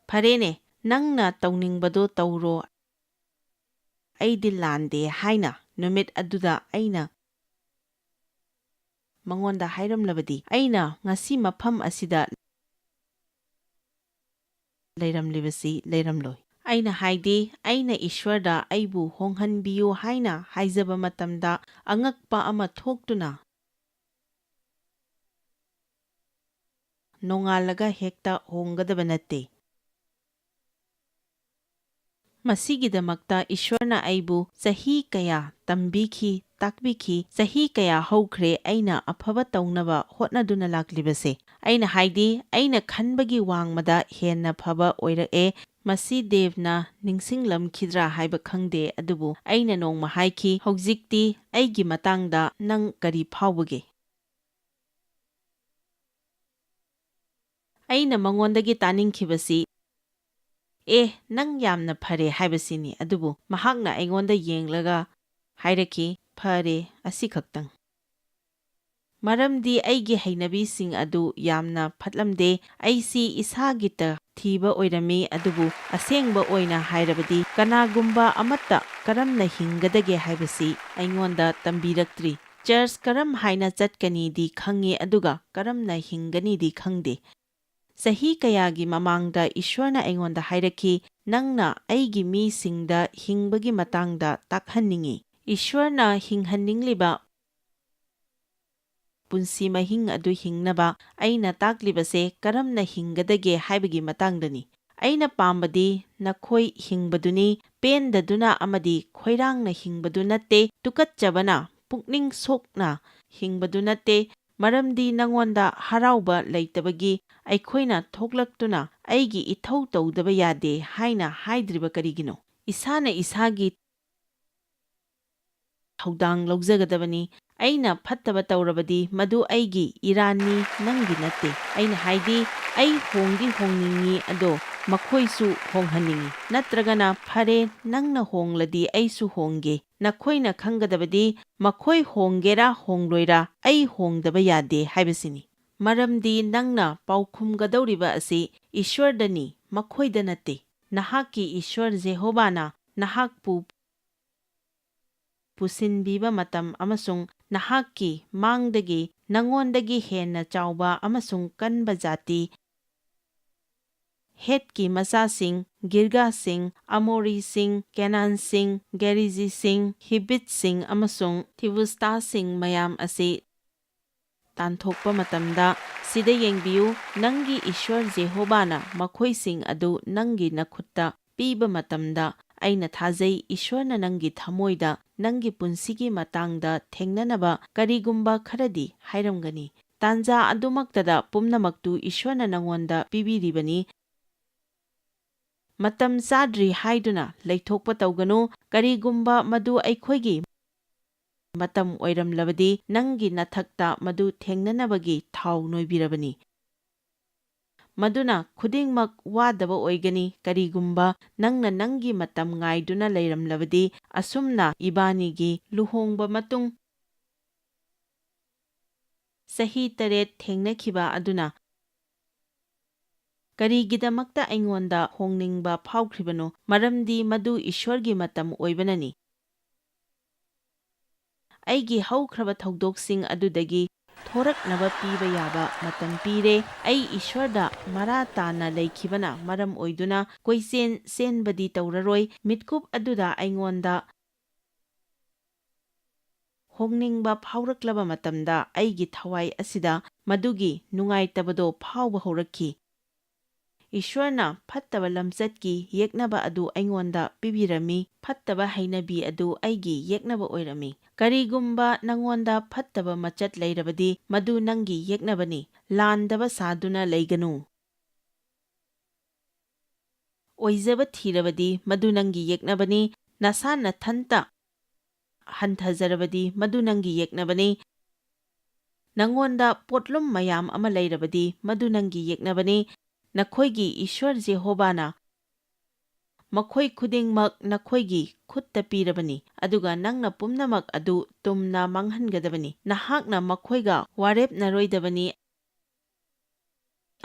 "ꯐꯔꯦꯅꯦ, ꯅꯪꯅ ꯇꯧꯅꯤꯡꯕꯗꯨ ꯇꯧꯔꯣ, ꯑꯩꯗꯤ ꯂꯥꯟꯗꯦ" ꯍꯥꯏꯅ ꯅꯨꯃꯤꯠ ꯑꯗꯨꯗ ꯑꯩꯅ ꯃꯉꯣꯟꯗ ꯍꯥꯏꯔꯝꯂꯕꯗꯤ, ꯑꯩꯅ ꯉꯁꯤ ꯃꯐꯝ ꯑꯁꯤꯗ ꯂꯩꯔꯝꯂꯤꯕꯁꯤ ꯂꯩꯔꯝꯂꯣꯏ꯫ ꯑꯩꯅ ꯍꯥꯏꯗꯤ, ꯑꯩꯅ ꯏꯁ꯭ꯋꯔꯗ "ꯑꯩꯕꯨ ꯍꯣꯡꯍꯟꯕꯤꯌꯨ" ꯍꯥꯏꯅ ꯍꯥꯏꯖꯕ ꯃꯇꯝꯗ, ꯑꯉꯛꯄ ꯑꯃ ꯊꯣꯛꯇꯨꯅ ꯅꯣꯡꯉꯥꯜꯂꯒ ꯍꯦꯛꯇ ꯍꯣꯡꯒꯗꯕ ꯅꯠꯇꯦ꯫ ꯃꯁꯤꯒꯤꯗꯃꯛꯇ ꯏꯁ꯭ꯋꯔꯅ ꯑꯩꯕꯨ ꯆꯍꯤ ꯀꯌꯥ ꯇꯝꯕꯤꯈꯤ, ꯇꯥꯛꯄꯤꯈꯤ, ꯆꯍꯤ ꯀꯌꯥ ꯍꯧꯈ꯭ꯔꯦ ꯑꯩꯅ ꯑꯐꯕ ꯇꯧꯅꯕ ꯍꯣꯠꯅꯗꯨꯅ ꯂꯥꯛꯂꯤꯕꯁꯦ꯫ ꯑꯩꯅ ꯍꯥꯏꯗꯤ, ꯑꯩꯅ ꯈꯟꯕꯒꯤ ꯋꯥꯡꯃꯗ ꯍꯦꯟꯅ ꯐꯕ ꯑꯣꯏꯔꯛꯑꯦ꯫ ꯃꯁꯤ ꯗꯦꯕꯅ ꯅꯤꯡꯁꯤꯡꯂꯝꯈꯤꯗ꯭ꯔꯥ ꯍꯥꯏꯕ ꯈꯪꯗꯦ, ꯑꯗꯨꯕꯨ ꯑꯩꯅ ꯅꯣꯡꯃ ꯍꯥꯏꯈꯤ, "ꯍꯧꯖꯤꯛꯇꯤ ꯑꯩꯒꯤ ꯃꯇꯥꯡꯗ ꯅꯪ ꯀꯔꯤ ꯐꯥꯎꯕꯒꯦ?" ꯑꯩꯅ ꯃꯉꯣꯟꯗꯒꯤ ꯇꯥꯅꯤꯡꯈꯤꯕꯁꯤ, "ꯑꯦ, ꯅꯪ ꯌꯥꯝꯅ ꯐꯔꯦ" ꯍꯥꯏꯕꯁꯤꯅꯤ꯫ ꯑꯗꯨꯕꯨ ꯃꯍꯥꯛꯅ ꯑꯩꯉꯣꯟꯗ ꯌꯦꯡꯂꯒ ꯍꯥꯏꯔꯛꯈꯤ, "ꯐꯔꯦ, ꯑꯁꯤꯈꯛꯇꯪ"꯫ ꯃꯔꯝꯗꯤ ꯑꯩꯒꯤ ꯍꯩꯅꯕꯤꯁꯤꯡ ꯑꯗꯨ ꯌꯥꯝꯅ ꯐꯠꯂꯝꯗꯦ꯫ ꯑꯩꯁꯤ ꯏꯁꯥꯒꯤꯇ ꯊꯤꯕ ꯑꯣꯏꯔꯝꯃꯤ, ꯑꯗꯨꯕꯨ ꯑꯁꯦꯡꯕ ꯑꯣꯏꯅ ꯍꯥꯏꯔꯕꯗꯤ ꯀꯅꯥꯒꯨꯝꯕ ꯑꯃꯠꯇ ꯀꯔꯝꯅ ꯍꯤꯡꯒꯗꯒꯦ ꯍꯥꯏꯕꯁꯤ ꯑꯩꯉꯣꯟꯗ ꯇꯝꯕꯤꯔꯛꯇ꯭ꯔꯤ꯫ ꯆꯔꯆ ꯀꯔꯝ ꯍꯥꯏꯅ ꯆꯠꯀꯅꯤꯗꯤ ꯈꯪꯉꯤ, ꯑꯗꯨꯒ ꯀꯔꯝꯅ ꯍꯤꯡꯒꯅꯤꯗꯤ ꯈꯪꯗꯦ꯫ ꯆꯍꯤ ꯀꯌꯥꯒꯤ ꯃꯃꯥꯡꯗ ꯏꯁ꯭ꯋꯔꯅ ꯑꯩꯉꯣꯟꯗ ꯍꯥꯏꯔꯛꯈꯤ, "ꯅꯪꯅ ꯑꯩꯒꯤ ꯃꯤꯁꯤꯡꯗ ꯍꯤꯡꯕꯒꯤ ꯃꯇꯥꯡꯗ ꯇꯥꯛꯍꯟꯅꯤꯡꯏ"꯫ ꯏꯁ꯭ꯋꯔꯅ ꯍꯤꯡꯍꯟꯅꯤꯡꯂꯤꯕ ꯄꯨꯟꯁꯤ ꯃꯍꯤꯡ ꯑꯗꯨ ꯍꯤꯡꯅꯕ ꯑꯩꯅ ꯇꯥꯛꯂꯤꯕꯁꯦ ꯀꯔꯝꯅ ꯍꯤꯡꯒꯗꯒꯦ ꯍꯥꯏꯕꯒꯤ ꯃꯇꯥꯡꯗꯅꯤ꯫ ꯑꯩꯅ ꯄꯥꯝꯕꯗꯤ ꯅꯈꯣꯏ ꯍꯤꯡꯕꯗꯨꯅꯤ, ꯄꯦꯟꯗꯗꯨꯅ ꯑꯃꯗꯤ ꯈꯣꯏꯔꯥꯡꯅ ꯍꯤꯡꯕꯗꯨ ꯅꯠꯇꯦ, ꯇꯨꯀꯠꯆꯕꯅ ꯄꯨꯛꯅꯤꯡ ꯁꯣꯛꯅ ꯍꯤꯡꯕꯗꯨ ꯅꯠꯇꯦ, ꯃꯔꯝꯗꯤ ꯅꯉꯣꯟꯗ ꯍꯔꯥꯎꯕ ꯂꯩꯇꯕꯒꯤ ꯑꯩꯈꯣꯏꯅ ꯊꯣꯛꯂꯛꯇꯨꯅ ꯑꯩꯒꯤ ꯏꯊꯧ ꯇꯧꯗꯕ ꯌꯥꯗꯦ ꯍꯥꯏꯅ ꯍꯥꯏꯗ꯭ꯔꯤꯕ ꯀꯔꯤꯒꯤꯅꯣ? ꯏꯁꯥꯅ ꯏꯁꯥꯒꯤ ꯊꯧꯗꯥꯡ ꯂꯧꯖꯒꯗꯕꯅꯤ꯫ ꯑꯩꯅ ꯐꯠꯇꯕ ꯇꯧꯔꯕꯗꯤ ꯃꯗꯨ ꯑꯩꯒꯤ ꯏꯔꯥꯟꯅꯤ, ꯅꯪꯒꯤ ꯅꯠꯇꯦ꯫ ꯑꯩꯅ ꯍꯥꯏꯗꯤ, ꯑꯩ ꯍꯣꯡꯗꯤ ꯍꯣꯡꯅꯤꯡꯉꯤ, ꯑꯗꯣ ꯃꯈꯣꯏꯁꯨ ꯍꯣꯡꯍꯟꯅꯤꯡꯉꯤ꯫ ꯅꯠꯇ꯭ꯔꯒꯅ, ꯐꯔꯦ, ꯅꯪꯅ ꯍꯣꯡꯂꯗꯤ ꯑꯩꯁꯨ ꯍꯣꯡꯒꯦ꯫ ꯅꯈꯣꯏꯅ ꯈꯪꯒꯗꯕꯗꯤ ꯃꯈꯣꯏ ꯍꯣꯡꯒꯦꯔꯥ ꯍꯣꯡꯂꯣꯏꯔꯥ, ꯑꯩ ꯍꯣꯡꯗꯕ ꯌꯥꯗꯦ ꯍꯥꯏꯕꯁꯤꯅꯤ꯫ ꯃꯔꯝꯗꯤ ꯅꯪꯅ ꯄꯥꯎꯈꯨꯝꯒꯗꯧꯔꯤꯕ ꯑꯁꯤ ꯏꯁ꯭ꯋꯔꯗꯅꯤ, ꯃꯈꯣꯏꯗ ꯅꯠꯇꯦ꯫ ꯅꯍꯥꯛꯀꯤ ꯏꯁ꯭ꯋꯔ ꯖꯦꯍꯣꯕꯥꯅ ꯅꯍꯥꯛꯄꯨ ꯄꯨꯁꯤꯟꯕꯤꯕ ꯃꯇꯝ ꯑꯃꯁꯨꯡ ꯅꯍꯥꯛꯀꯤ ꯃꯥꯡꯗꯒꯤ ꯅꯉꯣꯟꯗꯒꯤ ꯍꯦꯟꯅ ꯆꯥꯎꯕ ꯑꯃꯁꯨꯡ ꯀꯟꯕ ꯖꯥꯇꯤ, ꯍꯦꯠꯀꯤ ꯃꯆꯥꯁꯤꯡ, ꯒꯤꯔꯒꯥꯁꯤꯡ, ꯑꯃꯣꯔꯤꯁꯤꯡ, ꯀꯦꯅꯥꯟꯁꯤꯡ, ꯒꯦꯔꯤꯖꯤꯁꯤꯡ, ꯍꯤꯕꯤꯠꯁꯤꯡ ꯑꯃꯁꯨꯡ ꯊꯤꯕꯨꯁꯇꯥꯁꯤꯡ ꯃꯌꯥꯝ ꯑꯁꯤ ꯇꯥꯟꯊꯣꯛꯄ ꯃꯇꯝꯗ, ꯁꯤꯗ ꯌꯦꯡꯕꯤꯌꯨ, ꯅꯪꯒꯤ ꯏꯁ꯭ꯋꯔ ꯖꯦꯍꯣꯕꯥꯅ ꯃꯈꯣꯏꯁꯤꯡ ꯑꯗꯨ ꯅꯪꯒꯤ ꯅꯈꯨꯠꯇ ꯄꯤꯕ ꯃꯇꯝꯗ, ꯑꯩꯅ ꯊꯥꯖꯩ ꯏꯁ꯭ꯋꯔꯅ ꯅꯪꯒꯤ ꯊꯃꯣꯏꯗ ꯅꯪꯒꯤ ꯄꯨꯟꯁꯤꯒꯤ ꯃꯇꯥꯡꯗ ꯊꯦꯡꯅꯅꯕ ꯀꯔꯤꯒꯨꯝꯕ ꯈꯔꯗꯤ ꯍꯥꯏꯔꯝꯒꯅꯤ꯫ ꯇꯥꯟꯖꯥ ꯑꯗꯨꯃꯛꯇꯗ ꯄꯨꯝꯅꯃꯛꯇꯨ ꯏꯁ꯭ꯋꯔꯅ ꯅꯉꯣꯟꯗ ꯄꯤꯕꯤꯔꯤꯕꯅꯤ꯫ ꯃꯇꯝ ꯆꯥꯗ꯭ꯔꯤ ꯍꯥꯏꯗꯨꯅ ꯂꯩꯊꯣꯛꯄ ꯇꯧꯒꯅꯨ, ꯀꯔꯤꯒꯨꯝꯕ ꯃꯗꯨ ꯑꯩꯈꯣꯏꯒꯤ ꯃꯇꯝ ꯑꯣꯏꯔꯝꯂꯕꯗꯤ, ꯅꯪꯒꯤ ꯅꯊꯛꯇ ꯃꯗꯨ ꯊꯦꯡꯅꯅꯕꯒꯤ ꯊꯥꯎ ꯅꯣꯏꯕꯤꯔꯕꯅꯤ꯫ ꯃꯗꯨꯅ ꯈꯨꯗꯤꯡꯃꯛ ꯋꯥꯗꯕ ꯑꯣꯏꯒꯅꯤ, ꯀꯔꯤꯒꯨꯝꯕ ꯅꯪꯅ ꯅꯪꯒꯤ ꯃꯇꯝ ꯉꯥꯏꯗꯨꯅ ꯂꯩꯔꯝꯂꯕꯗꯤ꯫ ꯑꯁꯨꯝꯅ ꯏꯕꯥꯅꯤꯒꯤ ꯂꯨꯍꯣꯡꯕ ꯃꯇꯨꯡ ꯆꯍꯤ ꯇꯔꯦꯠ ꯊꯦꯡꯅꯈꯤꯕ ꯑꯗꯨꯅ ꯀꯔꯤꯒꯤꯗꯃꯛꯇ ꯑꯩꯉꯣꯟꯗ ꯍꯣꯡꯅꯤꯡꯕ ꯐꯥꯎꯈ꯭ꯔꯤꯕꯅꯣ? ꯃꯔꯝꯗꯤ ꯃꯗꯨ ꯏꯁ꯭ꯋꯔꯒꯤ ꯃꯇꯝ ꯑꯣꯏꯕꯅꯅꯤ꯫ ꯑꯩꯒꯤ ꯍꯧꯈ꯭ꯔꯕ ꯊꯧꯗꯣꯛꯁꯤꯡ ꯑꯗꯨꯗꯒꯤ ꯊꯣꯔꯛꯅꯕ ꯄꯤꯕ ꯌꯥꯕ ꯃꯇꯝ ꯄꯤꯔꯦ꯫ ꯑꯩ ꯏꯁ꯭ꯋꯔꯗ ꯃꯔꯥ ꯇꯥꯅ ꯂꯩꯈꯤꯕꯅ ꯃꯔꯝ ꯑꯣꯏꯗꯨꯅ ꯀꯣꯏꯆꯦꯟ ꯆꯦꯟꯕꯗꯤ ꯇꯧꯔꯔꯣꯏ꯫ ꯃꯤꯠꯀꯨꯞ ꯑꯗꯨꯗ ꯑꯩꯉꯣꯟꯗ ꯍꯣꯡꯅꯤꯡꯕ ꯐꯥꯎꯔꯛꯂꯕ ꯃꯇꯝꯗ, ꯑꯩꯒꯤ ꯊꯋꯥꯏ ꯑꯁꯤꯗ ꯃꯗꯨꯒꯤ ꯅꯨꯡꯉꯥꯏꯇꯕꯗꯣ ꯐꯥꯎꯕ ꯍꯧꯔꯛꯈꯤ꯫ ꯏꯁ꯭ꯋꯔꯅ ꯐꯠꯇꯕ ꯂꯝꯆꯠꯀꯤ ꯌꯦꯛꯅꯕ ꯑꯗꯨ ꯑꯩꯉꯣꯟꯗ ꯄꯤꯕꯤꯔꯝꯃꯤ, ꯐꯠꯇꯕ ꯍꯩꯅꯕꯤ ꯑꯗꯨ ꯑꯩꯒꯤ ꯌꯦꯛꯅꯕ ꯑꯣꯏꯔꯝꯃꯤ꯫ ꯀꯔꯤꯒꯨꯝꯕ ꯅꯉꯣꯟꯗ ꯐꯠꯇꯕ ꯃꯆꯠ ꯂꯩꯔꯕꯗꯤ, ꯃꯗꯨ ꯅꯪꯒꯤ ꯌꯦꯛꯅꯕꯅꯤ꯫ ꯂꯥꯟꯗꯕ ꯁꯥꯗꯨꯅ ꯂꯩꯒꯅꯨ꯫ ꯑꯣꯏꯖꯕ ꯊꯤꯔꯕꯗꯤ, ꯃꯗꯨ ꯅꯪꯒꯤ ꯌꯦꯛꯅꯕꯅꯤ꯫ ꯅꯁꯥ ꯅꯊꯟꯇ ꯍꯟꯊꯖꯔꯕꯗꯤ, ꯃꯗꯨ ꯅꯪꯒꯤ ꯌꯦꯛꯅꯕꯅꯤ꯫ ꯅꯉꯣꯟꯗ ꯄꯣꯠꯂꯨꯝ ꯃꯌꯥꯝ ꯑꯃ ꯂꯩꯔꯕꯗꯤ, ꯃꯗꯨ ꯅꯪꯒꯤ ꯌꯦꯛꯅꯕꯅꯤ꯫ ꯅꯈꯣꯏꯒꯤ ꯏꯁ꯭ꯋꯔ ꯖꯦꯍꯣꯕꯥꯅ ꯃꯈꯣꯏ ꯈꯨꯗꯤꯡꯃꯛ ꯅꯈꯣꯏꯒꯤ ꯈꯨꯠꯇ ꯄꯤꯔꯕꯅꯤ, ꯑꯗꯨꯒ ꯅꯪꯅ ꯄꯨꯝꯅꯃꯛ ꯑꯗꯨ ꯇꯨꯝꯅ ꯃꯥꯡꯍꯟꯒꯗꯕꯅꯤ꯫ ꯅꯍꯥꯛꯅ ꯃꯈꯣꯏꯒ ꯋꯥꯔꯦꯞꯅꯔꯣꯏꯗꯕꯅꯤ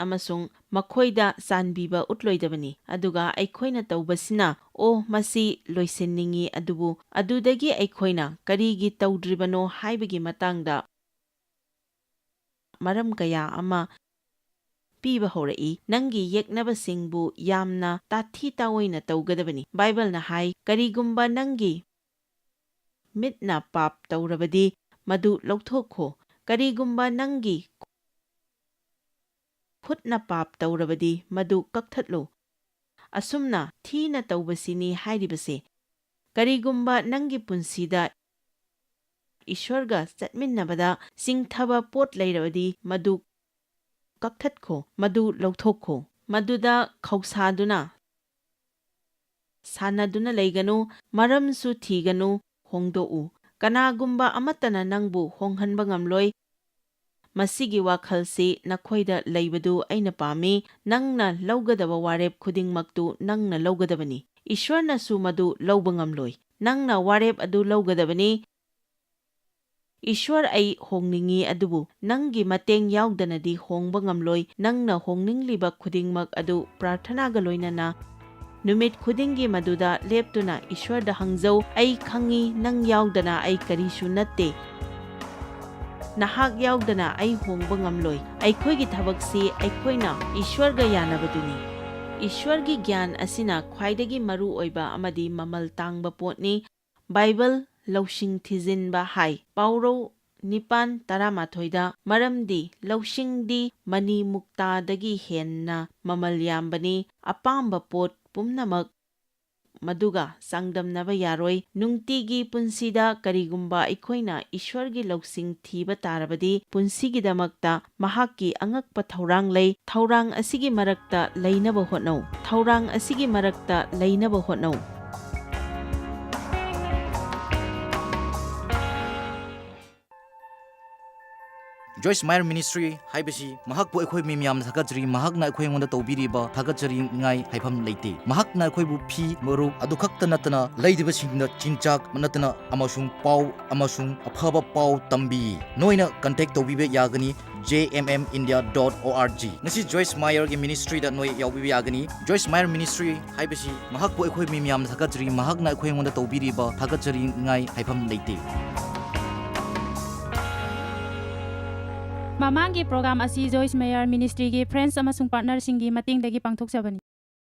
ꯑꯃꯁꯨꯡ ꯃꯈꯣꯏꯗ ꯆꯥꯟꯕꯤꯕ ꯎꯠꯂꯣꯏꯗꯕꯅꯤ꯫ ꯑꯗꯨꯒ ꯑꯩꯈꯣꯏꯅ ꯇꯧꯕꯁꯤꯅ, "ꯑꯣ, ꯃꯁꯤ ꯂꯣꯏꯁꯤꯟꯅꯤꯡꯏ, ꯑꯗꯨꯕꯨ ꯑꯗꯨꯗꯒꯤ ꯑꯩꯈꯣꯏꯅ ꯀꯔꯤꯒꯤ ꯇꯧꯗ꯭ꯔꯤꯕꯅꯣ?" ꯍꯥꯏꯕꯒꯤ ꯃꯇꯥꯡꯗ ꯃꯔꯝ ꯀꯌꯥ ꯑꯃ ꯄꯤꯕ ꯍꯧꯔꯛꯏ꯫ ꯅꯪꯒꯤ ꯌꯦꯛꯅꯕꯁꯤꯡꯕꯨ ꯌꯥꯝꯅ ꯇꯥꯊꯤ ꯇꯥꯑꯣꯏꯅ ꯇꯧꯒꯗꯕꯅꯤ꯫ ꯕꯥꯏꯕꯜꯅ ꯍꯥꯏ, "ꯀꯔꯤꯒꯨꯝꯕ ꯅꯪꯒꯤ ꯃꯤꯠꯅ ꯄꯥꯞ ꯇꯧꯔꯕꯗꯤ, ꯃꯗꯨ ꯂꯧꯊꯣꯛꯈꯣ꯫ ꯀꯔꯤꯒꯨꯝꯕ ꯅꯪꯒꯤ ꯈꯨꯠꯅ ꯄꯥꯞ ꯇꯧꯔꯕꯗꯤ, ꯃꯗꯨ ꯀꯛꯊꯠꯂꯨ꯫ ꯑꯁꯨꯝꯅ ꯊꯤꯅ ꯇꯧꯕꯁꯤꯅꯤ ꯍꯥꯏꯔꯤꯕꯁꯦ꯫ ꯀꯔꯤꯒꯨꯝꯕ ꯅꯪꯒꯤ ꯄꯨꯟꯁꯤꯗ ꯏꯁ꯭ꯋꯔꯒ ꯆꯠꯃꯤꯟꯅꯕꯗ ꯆꯤꯡꯊꯕ ꯄꯣꯠ ꯂꯩꯔꯕꯗꯤ ꯃꯗꯨ ꯀꯛꯊꯠꯈꯣ, ꯃꯗꯨ ꯂꯧꯊꯣꯛꯈꯣ꯫ ꯃꯗꯨꯗ ꯈꯧꯁꯥꯗꯨꯅ, ꯁꯥꯟꯅꯗꯨꯅ ꯂꯩꯒꯅꯨ, ꯃꯔꯝꯁꯨ ꯊꯤꯒꯅꯨ, ꯍꯣꯡꯗꯣꯛꯎ꯫ ꯀꯅꯥꯒꯨꯝꯕ ꯑꯃꯠꯇꯅ ꯅꯪꯕꯨ ꯍꯣꯡꯍꯟꯕ ꯉꯝꯂꯣꯏ꯫ ꯃꯁꯤꯒꯤ ꯋꯥꯈꯜꯁꯤ ꯅꯈꯣꯏꯗ ꯂꯩꯕꯗꯨ ꯑꯩꯅ ꯄꯥꯝꯃꯤ꯫ ꯅꯪꯅ ꯂꯧꯒꯗꯕ ꯋꯥꯔꯦꯞ ꯈꯨꯗꯤꯡꯃꯛꯇꯨ ꯅꯪꯅ ꯂꯧꯒꯗꯕꯅꯤ꯫ ꯏꯁ꯭ꯋꯔꯅꯁꯨ ꯃꯗꯨ ꯂꯧꯕ ꯉꯝꯂꯣꯏ꯫ ꯅꯪꯅ ꯋꯥꯔꯦꯞ ꯑꯗꯨ ꯂꯧꯒꯗꯕꯅꯤ꯫ "ꯏꯁ꯭ꯋꯔ, ꯑꯩ ꯍꯣꯡꯅꯤꯡꯏ, ꯑꯗꯨꯕꯨ ꯅꯪꯒꯤ ꯃꯇꯦꯡ ꯌꯥꯎꯗꯅꯗꯤ ꯍꯣꯡꯕ ꯉꯝꯂꯣꯏ꯫ ꯅꯪꯅ ꯍꯣꯡꯅꯤꯡꯂꯤꯕ ꯈꯨꯗꯤꯡꯃꯛ ꯑꯗꯨ ꯄ꯭ꯔꯥꯔꯊꯅꯥꯒ ꯂꯣꯏꯅꯅ ꯅꯨꯃꯤꯠ ꯈꯨꯗꯤꯡꯒꯤ ꯃꯗꯨꯗ ꯂꯦꯞꯇꯨꯅ ꯏꯁ꯭ꯋꯔꯗ ꯍꯪꯖꯧ꯫ ꯑꯩ ꯈꯪꯏ, ꯅꯪ ꯌꯥꯎꯗꯅ ꯑꯩ ꯀꯔꯤꯁꯨ ꯅꯠꯇꯦ꯫ ꯅꯍꯥꯛ ꯌꯥꯎꯗꯅ ꯑꯩ ꯍꯣꯡꯕ ꯉꯝꯂꯣꯏ꯫" ꯑꯩꯈꯣꯏꯒꯤ ꯊꯕꯛꯁꯤ ꯑꯩꯈꯣꯏꯅ ꯏꯁ꯭ꯋꯔꯒ ꯌꯥꯅꯕꯗꯨꯅꯤ꯫ ꯏꯁ꯭ꯋꯔꯒꯤ ꯒ꯭ꯌꯥꯟ ꯑꯁꯤꯅ ꯈ꯭ꯋꯥꯏꯗꯒꯤ ꯃꯔꯨ ꯑꯣꯏꯕ ꯑꯃꯗꯤ ꯃꯃꯜ ꯇꯥꯡꯕ ꯄꯣꯠꯅꯤ꯫ ꯕꯥꯏꯕꯜ ꯂꯧꯁꯤꯡ ꯊꯤꯖꯤꯟꯕ ꯍꯥꯏ ꯄꯥꯎꯔꯧ ꯅꯤꯄꯥꯟ ꯇꯔꯥꯃꯥꯊꯣꯏꯗ, ꯃꯔꯝꯗꯤ ꯂꯧꯁꯤꯡꯗꯤ ꯃꯅꯤ ꯃꯨꯛꯇꯥꯗꯒꯤ ꯍꯦꯟꯅ ꯃꯃꯜ ꯌꯥꯝꯕꯅꯤ, ꯑꯄꯥꯝꯕ ꯄꯣꯠ ꯄꯨꯝꯅꯃꯛ ꯃꯗꯨꯒ ꯆꯥꯡꯗꯝꯅꯕ ꯌꯥꯔꯣꯏ꯫ ꯅꯨꯡꯇꯤꯒꯤ ꯄꯨꯟꯁꯤꯗ ꯀꯔꯤꯒꯨꯝꯕ ꯑꯩꯈꯣꯏꯅ ꯏꯁ꯭ꯋꯔꯒꯤ ꯂꯧꯁꯤꯡ ꯊꯤꯕ ꯇꯥꯔꯕꯗꯤ, ꯄꯨꯟꯁꯤꯒꯤꯗꯃꯛꯇ ꯃꯍꯥꯛꯀꯤ ꯑꯉꯛꯄ ꯊꯧꯔꯥꯡ ꯂꯩ꯫ ꯊꯧꯔꯥꯡ ꯑꯁꯤꯒꯤ ꯃꯔꯛꯇ ꯂꯩꯅꯕ ꯍꯣꯠꯅꯧ꯫ ꯊꯧꯔꯥꯡ ꯑꯁꯤꯒꯤ ꯃꯔꯛꯇ ꯂꯩꯅꯕ ꯍꯣꯠꯅꯧ꯫ ꯖꯣꯏꯁ ꯃꯥꯌꯔ ꯃꯤꯅꯤꯁꯇ꯭ꯔꯤ ꯍꯥꯏꯕꯁꯤ ꯃꯍꯥꯛꯄꯨ ꯑꯩꯈꯣꯏ ꯃꯤ ꯃꯌꯥꯝꯅ ꯊꯥꯒꯠꯆꯔꯤ꯫ ꯃꯍꯥꯛꯅ ꯑꯩꯈꯣꯏ ꯑꯩꯉꯣꯟꯗ ꯇꯧꯕꯤꯔꯤꯕ ꯊꯥꯒꯠꯆꯔꯤꯉꯥꯏ ꯍꯥꯏꯐꯝ ꯂꯩꯇꯦ꯫ ꯃꯍꯥꯛꯅ ꯑꯩꯈꯣꯏꯕꯨ ꯐꯤ, ꯃꯔꯨꯞ ꯑꯗꯨ ꯈꯛꯇ ꯅꯠꯇꯅ ꯂꯩꯔꯤꯕꯁꯤꯡꯗ ꯆꯤꯟꯖꯥꯛ ꯅꯠꯇꯅ ꯑꯃꯁꯨꯡ ꯄꯥꯎ ꯑꯃꯁꯨꯡ ꯑꯐꯕ ꯄꯥꯎ ꯇꯝꯕꯤ꯫ ꯅꯣꯏꯅ ꯀꯟꯇꯦꯛ ꯇꯧꯕꯤꯕ ꯌꯥꯒꯅꯤ J M M India dot ꯑꯣ ꯑꯥꯔ ꯖꯤ꯫ ꯉꯁꯤ ꯖꯣꯏꯁ ꯃꯥꯌꯔꯒꯤ ꯃꯤꯅꯤꯁꯇ꯭ꯔꯤꯗ ꯅꯣꯏ ꯌꯥꯎꯕꯤꯕ ꯌꯥꯒꯅꯤ꯫ ꯖꯣꯏꯁ ꯃꯥꯌꯔ ꯃꯤꯅꯤꯁꯇ꯭ꯔꯤ ꯍꯥꯏꯕꯁꯤ ꯃꯍꯥꯛꯄꯨ ꯑꯩꯈꯣꯏ ꯃꯤ ꯃꯌꯥꯝꯅ ꯊꯥꯒꯠꯆꯔꯤ꯫ ꯃꯍꯥꯛꯅ ꯑꯩꯈꯣꯏ ꯑꯩꯉꯣꯟꯗ ꯇꯧꯕꯤꯔꯤꯕ ꯊꯥꯒꯠꯆꯔꯤꯉꯥꯏ ꯍꯥꯏꯐꯝ ꯂꯩꯇꯦ꯫ ꯃꯃꯥꯡꯒꯤ ꯄ꯭ꯔꯣꯒ꯭ꯔꯥꯝ ꯑꯁꯤ ꯖꯣꯏꯁ ꯃꯦꯌꯔ ꯃꯤꯅꯤꯁꯇ꯭ꯔꯤꯒꯤ ꯐ꯭ꯔꯦꯟꯁ ꯑꯃꯁꯨꯡ ꯄꯥꯔꯠꯅꯔꯁꯤꯡꯒꯤ ꯃꯇꯦꯡꯗꯒꯤ ꯄꯥꯡꯊꯣꯛꯆꯕꯅꯤ꯫